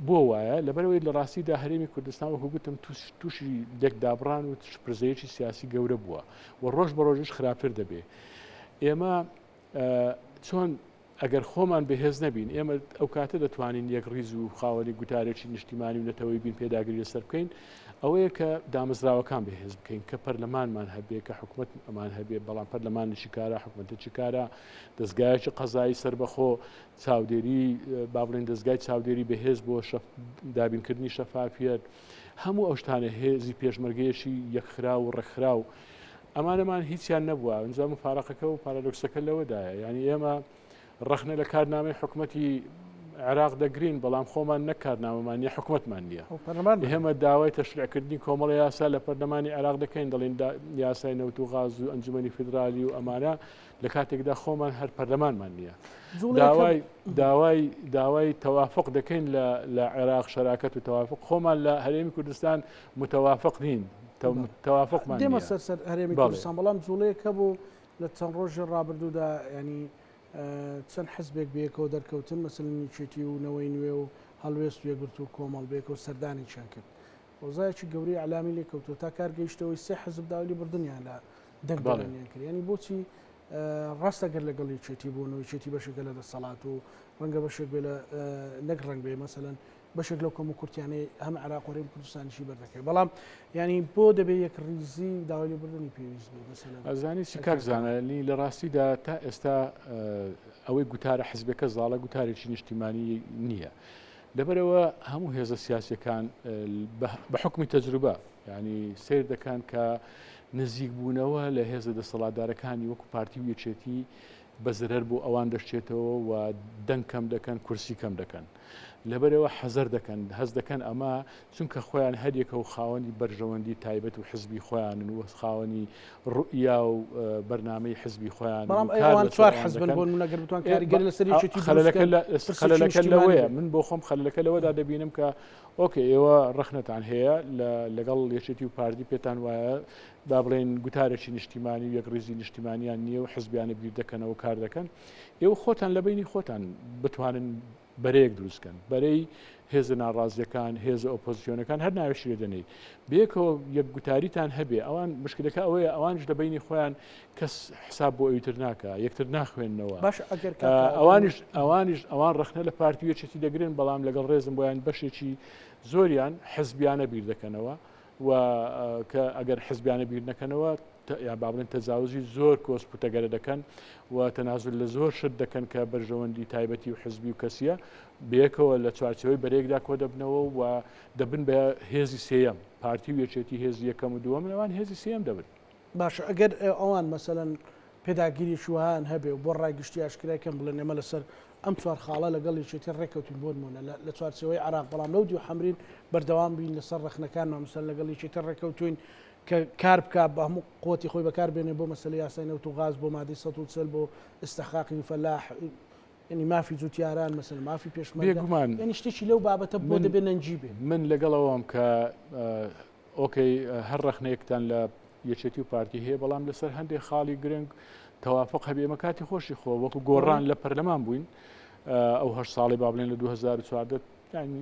بۆ وایە لەبەرەوەی لە ڕاستیدا هەرێمی کوردستان وەکو گوتم تووشی لێکدابڕان و شپرزەیەکی سیاسی گەورە بووە و ڕۆژ بە ڕۆژش خراپتر دەبێ ئێمە چۆن ئەگەر خۆمان بەهێز نەبین، ئێمە ئەو کاتە دەتوانین یەکڕیز و خاوەنی گوتارێکی نیشتیمانی و نەتەوەیی بین پێداگری لەسەر بکەین، ئەوەیە کە دامەزراوەکان بەهێز بکەین، کە پەرلەمانمان هەبێ، کە حکومەتمان هەبێ، بەڵام پەرلەمانێکی کارا، حکومەتێکی کارا، دەزگایەکی قەزایی سەربەخۆ، چاودێری، با بڵێین دەزگای چاودێری بەهێز بۆ دابینکردنی شەفافیەت، هەموو ئەو شتانە، هێزی پێشمەرگەیەکی یەکخراو و ڕێکخراو، ئەمانەمان هیچیان نەبووە ئینجا مفارەقەکە و پارادۆکسەکە لەوەدایە یعنی ئێمە ڕەخنە لە کارنامەی حکوومەتی عێراق دەگرین بەڵام خۆمان نەک کارنامەمان نیە حکوومەتمان نییە ئێمە داوای تەشریعکردنی کۆمەڵی یاسا لە پەرلەمانی عێراق دەکەین دەڵێن یاسای نەوت و غاز و ئەنجومەنی فیدرالی و ئەمانە لە کاتێکدا خۆمان هەر پەرلەمانمان نییە داوای داوای داوای تەوافق دەکەین لە عێراق شەراکەت و تەوافق خۆمان لە هەرێمی کوردستان متوافق نین تەوافقمان دێمە سەر سەر هەرێمی کوردستان بەڵام جوڵەیەک هەبوو لە چەند ڕۆژی ڕابردوودا ینی چەند حزبێک بەیەکەوە دەرکەوتن مەسەلەن یەکێتی و نەوەی نوێ و هەڵوێست و یەکگرتوو و کۆمەڵ بەیەکەوە سەردانێکیان کرد وەزایەکی گەورەی ئەلامی لێ کەوتووە تا کار گەیشتەوەی سێ حزب داوای لێبوردنیان لە دەنگدەرانیان کرد ینی بۆچی ڕاستە گەر لەگەڵ یەکێتی بوون و یەکێتی بەشێکە لە دەسەڵات و ڕەنگە بەشێک بێ لە نەک ڕەنگ بێ مەسەلەن بەشێک لەو کەم و کورتیانەی هەم عێراق و هەرێمی کوردستانیشی بەردەکەوێت بەڵام ینی بۆ دەبێ یەک ڕیزی و داوای لێبوردنی پێویست بێ مەسەلەن ئەزانی چی کاک زانانی لە ڕاستیدا تا ئێستا ئەوەی گوتارە حزبەکە زاڵە گوتارێکی نیشتیمانی نییە لەبەرئەوە هەموو هێزە سیاسیەکان بە حوکمی تەجروبە یانی سەیر دەکەن کە نزیک بوونەوە لە هێزە دەسەڵاتدارەکانی وەکو پارتی و یەکێتی بە زەرەر بۆ ئەوان دەشچێتەوە و دەنگ کەم دەکەن، کورسی کەم دەکەن. لەبەرئەوە حەزەر دەکەن، هەست دەکەن ئەمە چونکە خۆیان هەریەکە و خاوەنی بەرژەوەندی تایبەت و حزبی خۆیانن و خاوەنی ڕوئیا و بەرنامەی حزبی خۆیانن بەڵام و ئەی کار ئەوان لەسەر چوار ئەوان حزبن دەکەن. بۆ نمونە گەر بتوان کاریگەری لەسەر یەکێتی دروست خەلەلەکە بکەن لە پرسێکی خەلەلەکە نیشتیمانی لەوەیە بێ. من بۆ خۆم خەلەلەکە لەوەدا دەبینم کە ئۆکەی ئێوە ڕەخنەتان هەیە لە لەگەڵ یەکێتی و پارتی پێتان وایە با بڵێین گوتارێکی نیشتیمانی و یەکڕیزی نیشتیمانیان نییە و حزبیانە بیر دەکەنەوە و کار دەکەن، ئێوە خۆتان لە بەینی خۆتان بتوانن بەرەیەک دروست کەن، بەرەی هێزە ناڕازیەکان، هێزە ئۆپۆزسیۆنەکان هەر ناوێکی لێ دەنێیت، بەیەکەوە یەک گوتاریتان هەبێ، ئەوان مشکلەکە ئەوەیە ئەوانیش لە بەینی خۆیان کەس حساب بۆ ئەویتر ناکا، یەکتر ناخوێننەوە. باش ئەگەر کاک کاوە ئەوانیش ئەوانیش ئەوان ڕەخنە لە پارتی و یەکێتی دەگرن، بەڵام لەگەڵ ڕێزم بۆیان بەشێکی زۆریان حزبیانە بیر دەکەنەوە. و کە ئەگەر حزبیانە بیر نەکەنەوە یا با بڵێن تەجاوزی زۆر کۆسپ و تەگەرە دەکەن و تەنازول لە زۆر شت دەکەن کە بەرژەوەندی تایبەتی و حزبی و کەسیە بەیەکەوە لە چوارچێوەی بەرەیەکدا کۆ دەبنەوە و دەبن بە هێزی سێیەم پارتی و یەکێتی هێزی یەکەم و دووەم ئەوان هێزی سێیەم دەبن. باشە ئەگەر ئەوان مەسەلەن پێداگیریی وەهایان هەبێ و بۆ ڕای گشتی ئاشکرای کەن بڵێن ئێمە لەسەر ئەم چوار خاڵە لەگەڵ یەکێتی ڕێککەوتین بۆ نموونە لە چوارچێوەی عێراق بەڵام لەو دیو حەمرین بەردەوام بین لەسەر ڕەخنەکانمان مەسەلەن لەگەڵ یەکێتی ڕێککەوتوین کە کار بکا بە هەموو قوتی خۆی بەکار بێنێ بۆ مەسەلەی یاسای نەوت و غاز بۆ مادەی 140 بۆ ئیستحقاقی فەلاح یعنی مافی جوتیاران مەسەلەن مافی پێشمەرگە بێگومان یعنی شتێکی لەو بابەتە بۆ من دەبێ نەنگی بێ. من لەگەڵ ئەوەم کە ئۆکەی هەر ڕەخنەیەکتان لە یەکێتی و پارتی هەیە بەڵام لەسەر هەندێک خاڵی گرنگ تەوافق هەبێ ئێمە کاتی خۆشی خۆ وەکو گۆڕان لە پەرلەمان بووین ئەو هە ساڵی با بڵێن لە 2014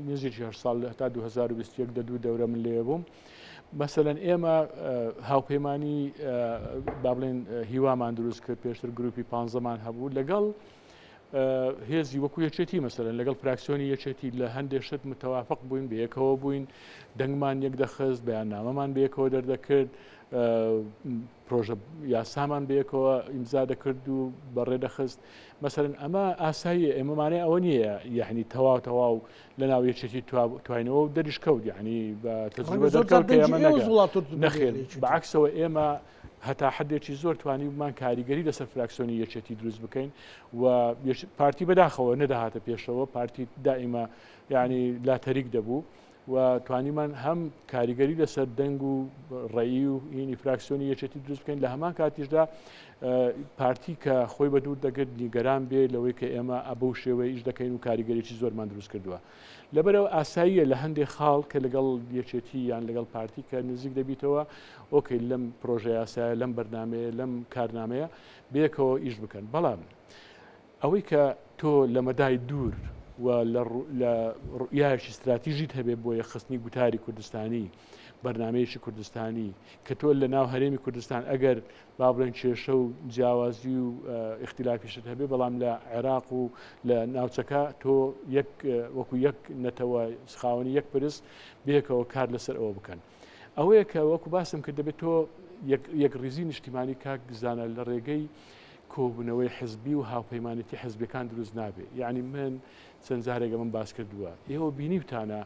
نزیکی هە ساڵ هەتا 2021 دە دوو دەورە من لێ بووم مەسەلەن ئێمە هاوپەیمانی با بڵێن هیوامان دروست کرد پێشتر گروپی پانزەمان هەبوو لەگەڵ هێزی وەکو یەکێتی مەسەلەن لەگەڵ فراکسیۆنی یەکێتی لە هەندێک شت متوافق بووین بەیەکەوە بووین دەنگمان یەک دەخست بەیاننامەمان بەیەکەوە دەردەکرد پرۆژە یاسامان بەیەکەوە ئیمزا دەکرد و بەڕێ دەخست مەسەرن ئەمە ئاساییە ئێمەمانێ ئەوە نییە یعنی تەواو تەواو لە ناو یەکێتی تواینەوە و دەریش کەوت یعنی بە تەجروبە دەرکەوت کە ئێمە نەخێر بەعکسەوە ئێمە هەتا حدێکی زۆر توانیبمان کاریگەری لەسەر فراکسیۆنی یەکێتی دروست بکەین و پارتی بەداخەوە نەدەهاتە پێشەوە پارتی دائیمە یعنی لاتەریک دەبوو و توانیمان هەم کاریگەری لەسەر دەنگ و ڕێی و هینی فراکسیۆنی یەکێتی دروست بکەین لە هەمان کاتیشدا پارتی کە خۆی بە دوور دەگرت نیگەران بێ لەوەی کە ئێمە ئەبەو شێوەی ئیش دەکەین و کاریگەریی زۆرمان دروست کردووە. لەبەرئەوە ئاساییە لە هەندێک خاڵ کە لەگەڵ یەکێتی یان لەگەڵ پارتی کە نزیک دەبیتەوە ئۆکەی لەم پرۆژە یاسایە لەم بەرنامەیە لەم کارنامەیە بەیەکەوە ئیش بکەن بەڵام ئەوەی کە تۆ لە مەدای دوور و لە ڕوئیایەکی ستراتیژیت هەبێ بۆ یەکخستنی گوتاری کوردستانی بەرنامەیەکی کوردستانی کە تۆ لە ناو هەرێمی کوردستان ئەگەر با بڵێن کێشە و جیاوازی و ئیختلافیشت هەبێ بەڵام لە عێراق و لە ناوچەکە تۆ یەک وەکو یەک نەتەوە خاوەنی یەک پرس بێکەوە کار لەسەر ئەوە بکەن ئەوەیە کە وەکو باسم کرد دەبێت تۆ یەک ڕیزی نیشتیمانی کاک زانە لە ڕێگەی کۆبوونەوەی حزبی و هاوپەیمانێتی حزبەکان دروست نابێ یعنی من چەند جارێک ئەمەم باس کردووە ئێوە بینیوتانە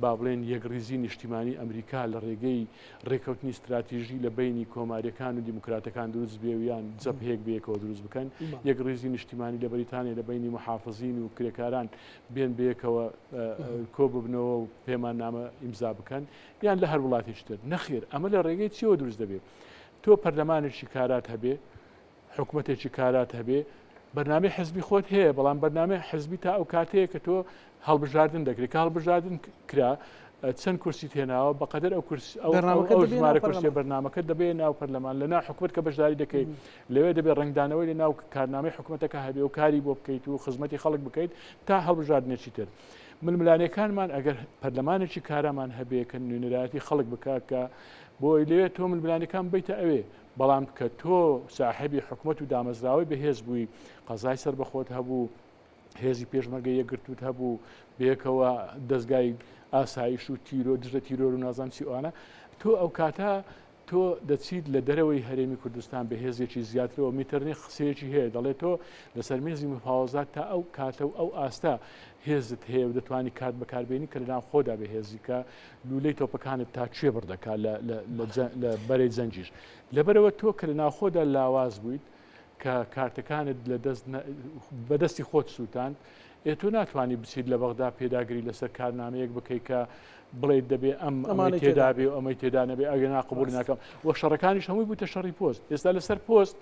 با بڵێن یەکڕیزی نیشتیمانی ئەمریکا لە ڕێگەی ڕێکەوتنی ستراتیژی لە بەینی کۆماریەکان و دیموکراتەکان دروست بێ و یان جەبهەیەک بەیەکەوە دروست بکەن، یەکڕیزی نیشتیمانی لە بەریتانیا لە بەینی موحافزین و کرێکاران بێن بەیەکەوە کۆ ببنەوە و پەیماننامە ئیمزا بکەن یان لە هەر وڵاتێکی تر. نەخێر ئەمە لە ڕێگەی چیەوە دروست دەبێ؟ تۆ پەرلەمانێکی کارات هەبێ، حکومەتێکی کارات هەبێ، بەرنامەی حزبی خۆت هەیە، بەڵام بەرنامەی حزبی تا ئەو کاتەیە کە تۆ هەڵبژاردن دەکرێت، کە هەڵبژاردن کرا چەند کورسیت هێناوە بەقەدەر ئەو کورسی ئەو ئەو ژمارە کورسیە بەرنامەکە دەبێ ناو پەرلەمان لە ناو حکومەت کە بەشداری دەکەیت لەوێ دەبێت ڕەنگدانەوەی لە ناو کارنامەی حکومەتەکە هەبێ و کاری بۆ بکەیت و خزمەتی خەڵک بکەیت تا هەڵبژاردنێکی تر. ململانێکانمان ئەگەر پەرلەمانێکی کارامان هەبێ کە نوێنەرایەتی خەڵک بکات کە بۆی لەوێ تۆ ململانێکان بیتە ئەوێ بەڵام کە تۆ ساحێبی حکومەت و دامەزراوەی بەهێز بووی، قەزای سەربەخۆت هەبوو، هێزی پێشمەرگەی یەکگرتووت هەبوو، بەیەکەوە دەزگای ئاسایش و تیرۆ دژە تیرۆر و نازانم چی ئەوانە، تۆ ئەو کاتە تۆ دەچیت لە دەرەوەی هەرێمی کوردستان بە هێزێکی زیاترەوە میتەرنیخ قسەیەکی هەیە دەڵێت تۆ لەسەر مێزی مفاوەزات تا ئەو کاتە و ئەو ئاستە هێزت هەیە و دەتوانی کارت بەکاربێنی کە لەناو خۆدا بەهێزی کە لولەی تۆپەکانت تا کوێ بڕ دەکات لە بەرەی جەنگیش. لەبەرئەوە تۆ کە لە ناوخۆدا لاواز بوویت، کە کارتەکانت لە دەست بەدەستی خۆت سووتاند ئێ تۆ ناتوانانی بچیت لە بەغدا پێداگری لەسەر کارنامەیەک بکەیت کە بڵێیت دەبێ ئەم ئەمەی تێدا بێ و ئەمەی تێدا نەبێ ئەگەر نا قبوڵی ناکەم و شەڕەکانیش هەمووی بووتە شەڕی پۆست ئێستا لەسەر پۆست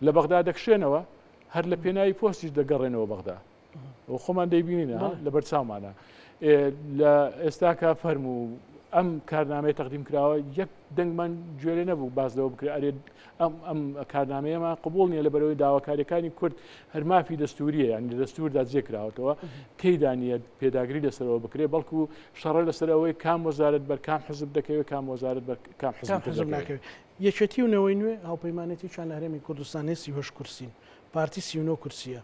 لە بەغدا دەکشێنەوە هەر لە پێناوی پۆستیش دەگەڕێنەوە بەغدا و خۆمان دەیبینینە لە بەرچاومانە لە ئێستاکە فەرموو ئەم کارنامەی تەقدیم کراوە یەک دەنگمان گوێ نەبوو باس لەوە بکرێت ئەرێ ئەم ئەم کارنامەیەمان قبوڵ نییە لە بەرەوەی داواکاریەکانی کورد هەر مافی دەستوریە یعنی لە دەستوردا جێ کراوەتەوە تێدا نییە پێداگری لەسەرەوە بکرێت بەڵکو شەڕە لەسەر ئەوەی کام وەزارەت بەر کام حزب دەکەوێت کام وەزارەت بەر کام حزب ناکەوێت. یەکێتی و نەوەی نوێ هاوپەیمانێتییان لە هەرێمی کوردستان هەیە 38 کورسین، پارتی 39 کورسییە.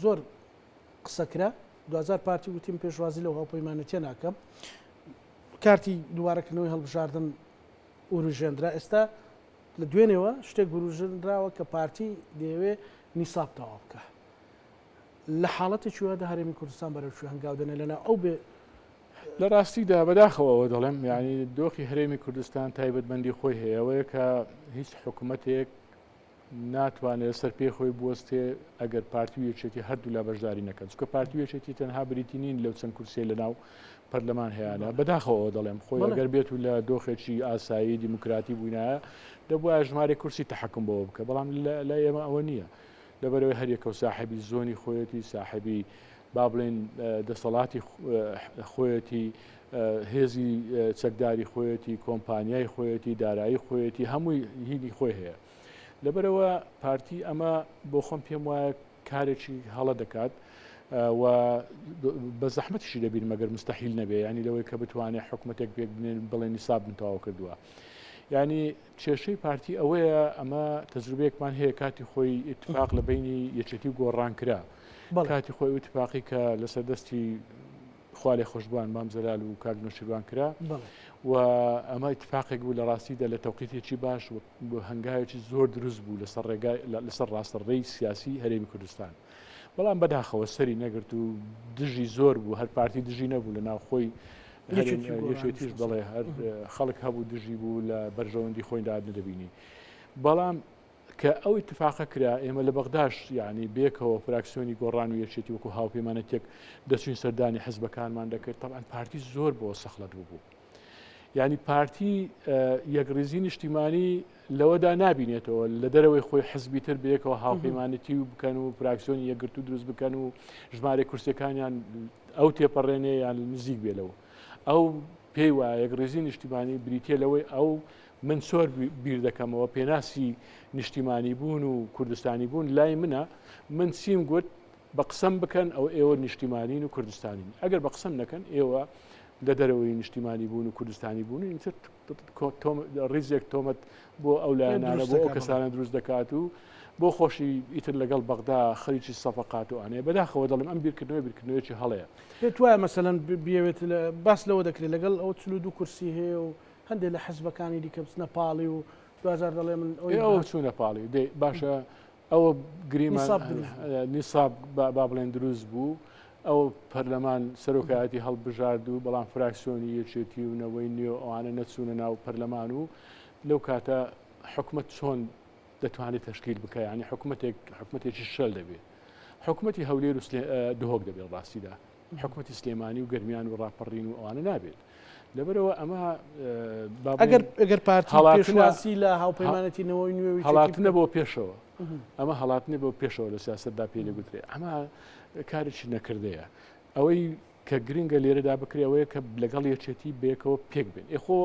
زۆر قسە کرا، دواجار پارتی وتی من پێشوازی لەو هاوپەیمانێتییە ناکەم. کارتی دووبارەکردنەوەی هەڵبژاردن وروژێندرا، ئێستا لە دوێنێوە شتێک وروژێنراوە کە پارتی دەیەوێ نیساب تەواو بکا. لە حاڵەتێکی وادا هەرێمی کوردستان بەرەو کوێ هەنگاو دەنێ لەناو ئەو بێ لە ڕاستیدا بەداخەوە ئەوە دەڵێم یعنی دۆخی هەرێمی کوردستان تایبەتمەندی خۆی هەیە ئەوەیە کە هیچ حکوومەتێک ناتوانێت لەسەر پێی خۆی بوەستێ ئەگەر پارتی و یەکێتی هەردوولا بەشداری نەکەن چونکە پارتی و یەکێتی تەنها بریتی نین لەو چەند کورسیە لەناو پەرلەمان هەیانە بەداخەوە ئەوە دەڵێم خۆی ئەگەر بێت و لە دۆخێکی ئاسایی دیموکراتی بووینایە دەبوایە ژمارەی کورسی تەحەکم بەوە بکە بەڵام لای ئێمە ئەوە نییە لەبەرەوەی هەریەکە و ساحێبی زۆنی خۆیەتی ساحێبی با بڵێن دەسەڵاتی خۆیەتی هێزی چەکداری خۆیەتی کۆمپانیای خۆیەتی دارایی خۆیەتی هەمووی هینی خۆی هەیە لەبەرەوە پارتی ئەمە بۆ خۆم پێم وایە کارێکی هەڵە دەکات و بە زەحمەتیشی دەبین مەگەر مستحیل نەبێ ینی لەوەی کە بتوانێت حکوومەتێک پێک بنێن بڵێ نیساب من تەواو کردووە ینی کێشەی پارتی ئەوەیە ئەمە تەجروبەیەکمان هەیە کاتی خۆی ئیتفاق لە بینی یەکێتی و گۆڕان کرا کاتی خۆی ئیتفاقی کە لەسەر دەستی خوالێ خۆشبوان مام جەلال و کاک نەوشیروان کرا و ئەمە ئیتفاقێک بوو لە ڕاستیدا لە تەوقیتێکی باش و هەنگاوێکی زۆر دروست بوو لەسەر ڕێگای لەسەر ڕاستە ڕێی سیاسی هەرێمی کوردستان بەڵام بەداخەوە سەری نەگرت و دژی زۆر بوو هەر پارتی دژی نەبوو لە ناوخۆی یەکێتیش بەڵێ هەر خەڵک هەبوو دژی بوو لە بەرژەوەندی خۆیدا نەدەبینی بەڵام کە ئەو اتفاقە کرا ئێمە لە بەغداش یعنی بێکەوە فراکسیۆنی گۆڕان و یەکێتی وەکو هاوپەیمانەتێک دەچوین سەردانی حزبەکانمان دەکرد طبعا پارتی زۆر بۆ سەخڵەت بوو یعنی پارتی یەکڕیزی نیشتیمانی لەوەدا نابینێتەوە لە دەرەوەی خۆی حزبی تر بەیەکەوە هاوپەیمانەتی و بکەن و فراکسیۆنی یەکگرتوو دروست بکەن و ژمارەی کورسیەکانیان ئەو تێپەڕێنێ یان نزیک بێ لەوە ئەو پێی وایە یەکڕیزی نیشتیمانی بریتە لەوەی ئەو من زۆر بیر دەکەمەوە پێناسی نیشتیمانی بوون و کوردستانی بوون لای منە من چیم گوت بە قسەم بکەن ئەو ئێوە نیشتیمانین و کوردستانین ئەگەر بە قسەم نەکەن ئێوە لە دەرەوەی نیشتیمانی بوون و کوردستانی بوون ئیتر ڕیزێک تۆمەت بۆ ئەو لایەنانە بۆ ئەو کەسانە دروست دەکات و بۆ خۆشی ئیتر لەگەڵ بەغدا خەریکی سەفەقات و ئەنێ بەداخەوە دەڵێم ئەم بیرکردنەوەی بیرکردنەوەیەکی هەڵەیە. پێت وایە مەسەلەن بیەوێت باس لەوە دەکرێت لەگەڵ ئەوە 42 کورسی هەیە و هەندێک لە حزبەکانی دیکە بچنە پاڵی و دواجار دەڵێ من ئەوە چوونە پاڵی دەی باشە ئەوە گریمان نیساب با بڵێن دروست بوو ئەو پەرلەمان سەرۆکایەتی هەڵبژارد و بەڵام فراکسیۆنی یەکێتی و نەوەی نوێ ئەوانە نەچوونە ناو پەرلەمان و لەو کاتە حکومەت چۆن دەتوانێت تەشکیل بکە ینی حکومەتێک حکومەتێکی شەل دەبێت حکومەتی هەولێر و دهۆک دەبێت ڕاستیدا حکومەتی سلێمانی و گەرمیان و ڕاپەڕین و ئەوانە نابێت لەبەرەوە ئەمە ئەگەر ئەگەر پارتی هەڵاتناسی لە هاوپەیمانەتی نەوەی نوێ هەڵاتنە بۆ پێشەوە ئەمە هەڵاتنە بۆ پێشەوە لە سیاستدا پێ دەگوترێ ئەمە کارێکی نەکردەیە ئەوەی کە گرنگە لێرەدا بکرێەوەیە کە لەگەڵ یەکێتی بێکەوە پێک بێن ئێخۆ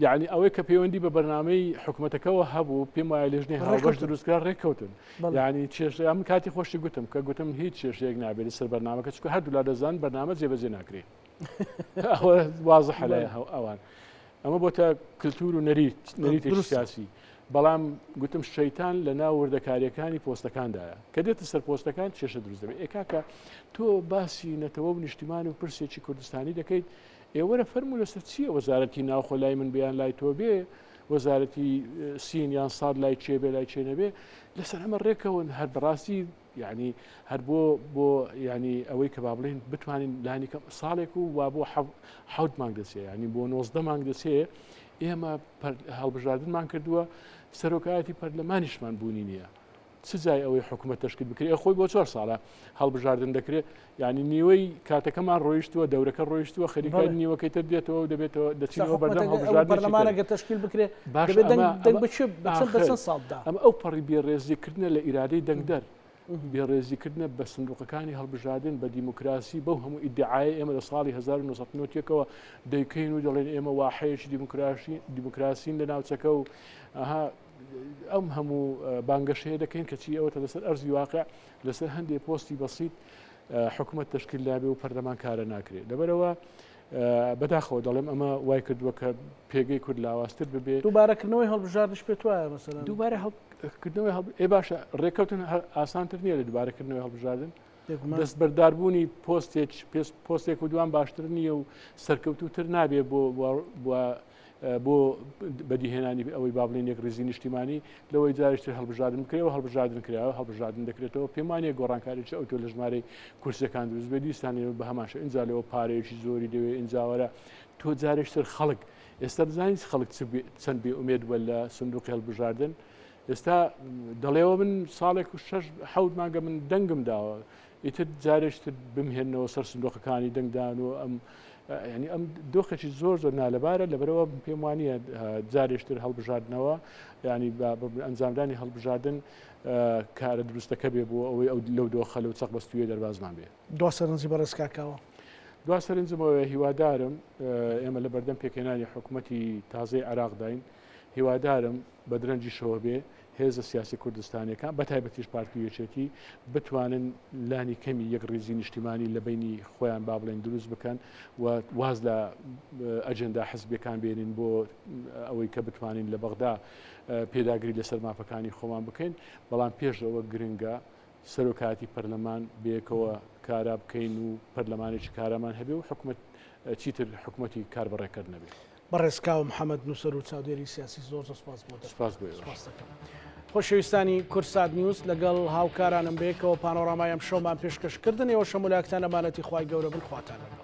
یەعنی ئەوەی کە پەیوەندی بە بەرنامەی حکومەتەکەوە هەبوو پێم وایە لێژنەی هاوبەش دروستکرا ڕێککەوتن یعنی کێشە ئەم کاتی خۆشی گوتم کە گوتم هیچ کێشەیەک نابێت لەسەر بەرنامەکە چونکە هەردوولا دەزان بەرنامە جێبەجێ ناکرێ ئەوە وازحە لای ئەوان ئەمە بۆتە کللتور و نەریت نەریتێکی سیاسی بەڵام گوتم شەیتان لە ناو وردەکاریەکانی پۆستەکاندایە کە دێتە سەر پۆستەکان کێشە دروست دەبێت ئێکاکە تۆ باسی نەتەوە و نیشتیمان و پرسێکی کوردستانی دەکەیت ئێ وەرە فەرموو لەسەر چییە وەزارەتی ناوخۆ لای من بێ یان لای تۆ بێ وەزارەتی سین یان ساد لای چێ بێ لای چێ نەبێ لەسەر ئەمە ڕێکەون هەر بەڕاستی یعنی هەر بۆ بۆ ینی ئەوەی کە با بڵین بتوانین لانی کەم ساڵێک و وا بۆ حەوت مانگ دەچێ ینی بۆ 19 مانگ دەچێ ئێمە هەڵبژاردنمان کردووە سەرۆکایەتی پەرلەمانیشمان بوونی نییە. چ جای ئەوەی حکوومەت تەشکیل بکرێت خۆی بۆ چوار ساڵە هەڵبژاردن دەکرێت یعنی نیوەی کاتەکەمان ڕۆیشتووە دەورەکە ڕۆیشتووە خەریکە نیوەکەی تر دێتەوە و دەبێتەوە دەچینەوە بەردەم هەڵبژاردن پەرلەمانەگە تەشکیل بکرێت باش دەنگ بچێت بە ساڵدا ئەمە ئەو پەڕی بێڕێزیکردنە لە ئیرادەی دەنگدەر بێڕێزیکردنە بە سندوقەکانی هەڵبژاردن بە دیموکراسی بەو هەموو ئیدعایە ئێمە لە ساڵی 1990ەوە دەیکەین و دەڵێن ئێمە واحەیەکی دیموکراسین لە ناوچەکە و ئەها ئەم هەموو بانگەشەیە دەکەین کەچی ئەوەتە لەسەر ئەرزی واقع لەسەر هەندێک پۆستی بەسیت حکوومەت تشکیل نابێ و پەرلەمان کارە ناکرێت لەبەرەوە بەداخەوە دەڵێم ئەمە وای کردووە کە پێگەی کورد لاوازتر ببێ. دووبارەکردنەوەی هەڵبژاردنش پێت وایە مەسەلەن؟ دووبارە هەڵکردنەوەی هەڵ ئێ باشە ڕێککەوتن ئاسانتر نییە لە دووبارەکردنەوەی هەڵبژاردن؟ دەستبەرداربوونی پۆستێک پۆستێک و دوان باشتر نییە و سەرکەوتووتر نابێ بۆ بۆ بەدیهێنانی ئەوەی با بڵێین یەکڕیزی نیشتیمانی لەوەی جارێکی تر هەڵبژاردن بکرێەوە هەڵبژاردن کراوە هەڵبژاردن دەکرێتەوە پێمانە گۆڕانکاریی ئەوتۆ لە ژمارەی کورسەکان دروست بێ دیسان بە هەمان شێوە ئینجا لەوە پارەیەکی زۆری دەوێ ئینجاوەرە تۆ جارێکی تر خەڵک ئێستا بزانیت خەڵک چەند بێ ئومێد بووە لە سندوقی هەڵبژاردن ئێستا دەڵێەوە من ساڵێک و شەش حەوت مانگە من دەنگم داوە ئیتر جارێکی تر بمهێننەوە سەر سندۆقەکانی دەنگدان و ئەم ینی ئەم دۆخێکی زۆر زۆر نالەبارە لەبەرەوە پێم وانە جارێشتر هەڵبژاردنەوە ینی ئەنجامدانی هەڵبژاردن کارە دروستەکە بێ بۆ ئەوەی ئەو لەو دۆخە لەو چەق بەستویە دەربازمان بێ. دوا سەرنجی بەڕێز کاکاوە. دوا سەرنجمەوە هیوادارم ئێمە لە بەردەم پێکهێنانی حکوومەتی تازەی عێراقداین هیوادارم بە درەنگیشەوە بێ هێزە سیاسی کوردستانیەکان بە تایبەتیش پارتی و یەکێتی بتوانن لانی کەمی یەک ڕیزی نیشتیمانی لە بینی خۆیان با بڵێن دروست بکەن و واز لە ئەجێندا حزبیەکان بێنین بۆ ئەوەی کە بتوانین لە بەغدا پێداگری لەسەر مافەکانی خۆمان بکەین بەڵام پێش ئەوە گرنگە سەرۆکایەتی پەرلەمان بەیەکەوە کارا بکەین و پەرلەمانێکی کارامان هەبێ و حکومەت چیتر حکومەتی کاربەڕێکەر نەبێ. بەڕێز کاوە محەمەد نووسەر و چاودێری سیاسی زۆر زۆر سپاس بۆ دەرفەت. سپاس بۆ ئێوەش. سپاس دەکەم. خۆشەویستانی کوردسات نیوز لەگەڵ هاوکارانم بەیەکەوە پانۆرامای ئەمشەومان پێشکەش کردن ئێوەش هەموو لایەکتان ئەمانەتی خوای گەورە بن خواتان لەگەڵ.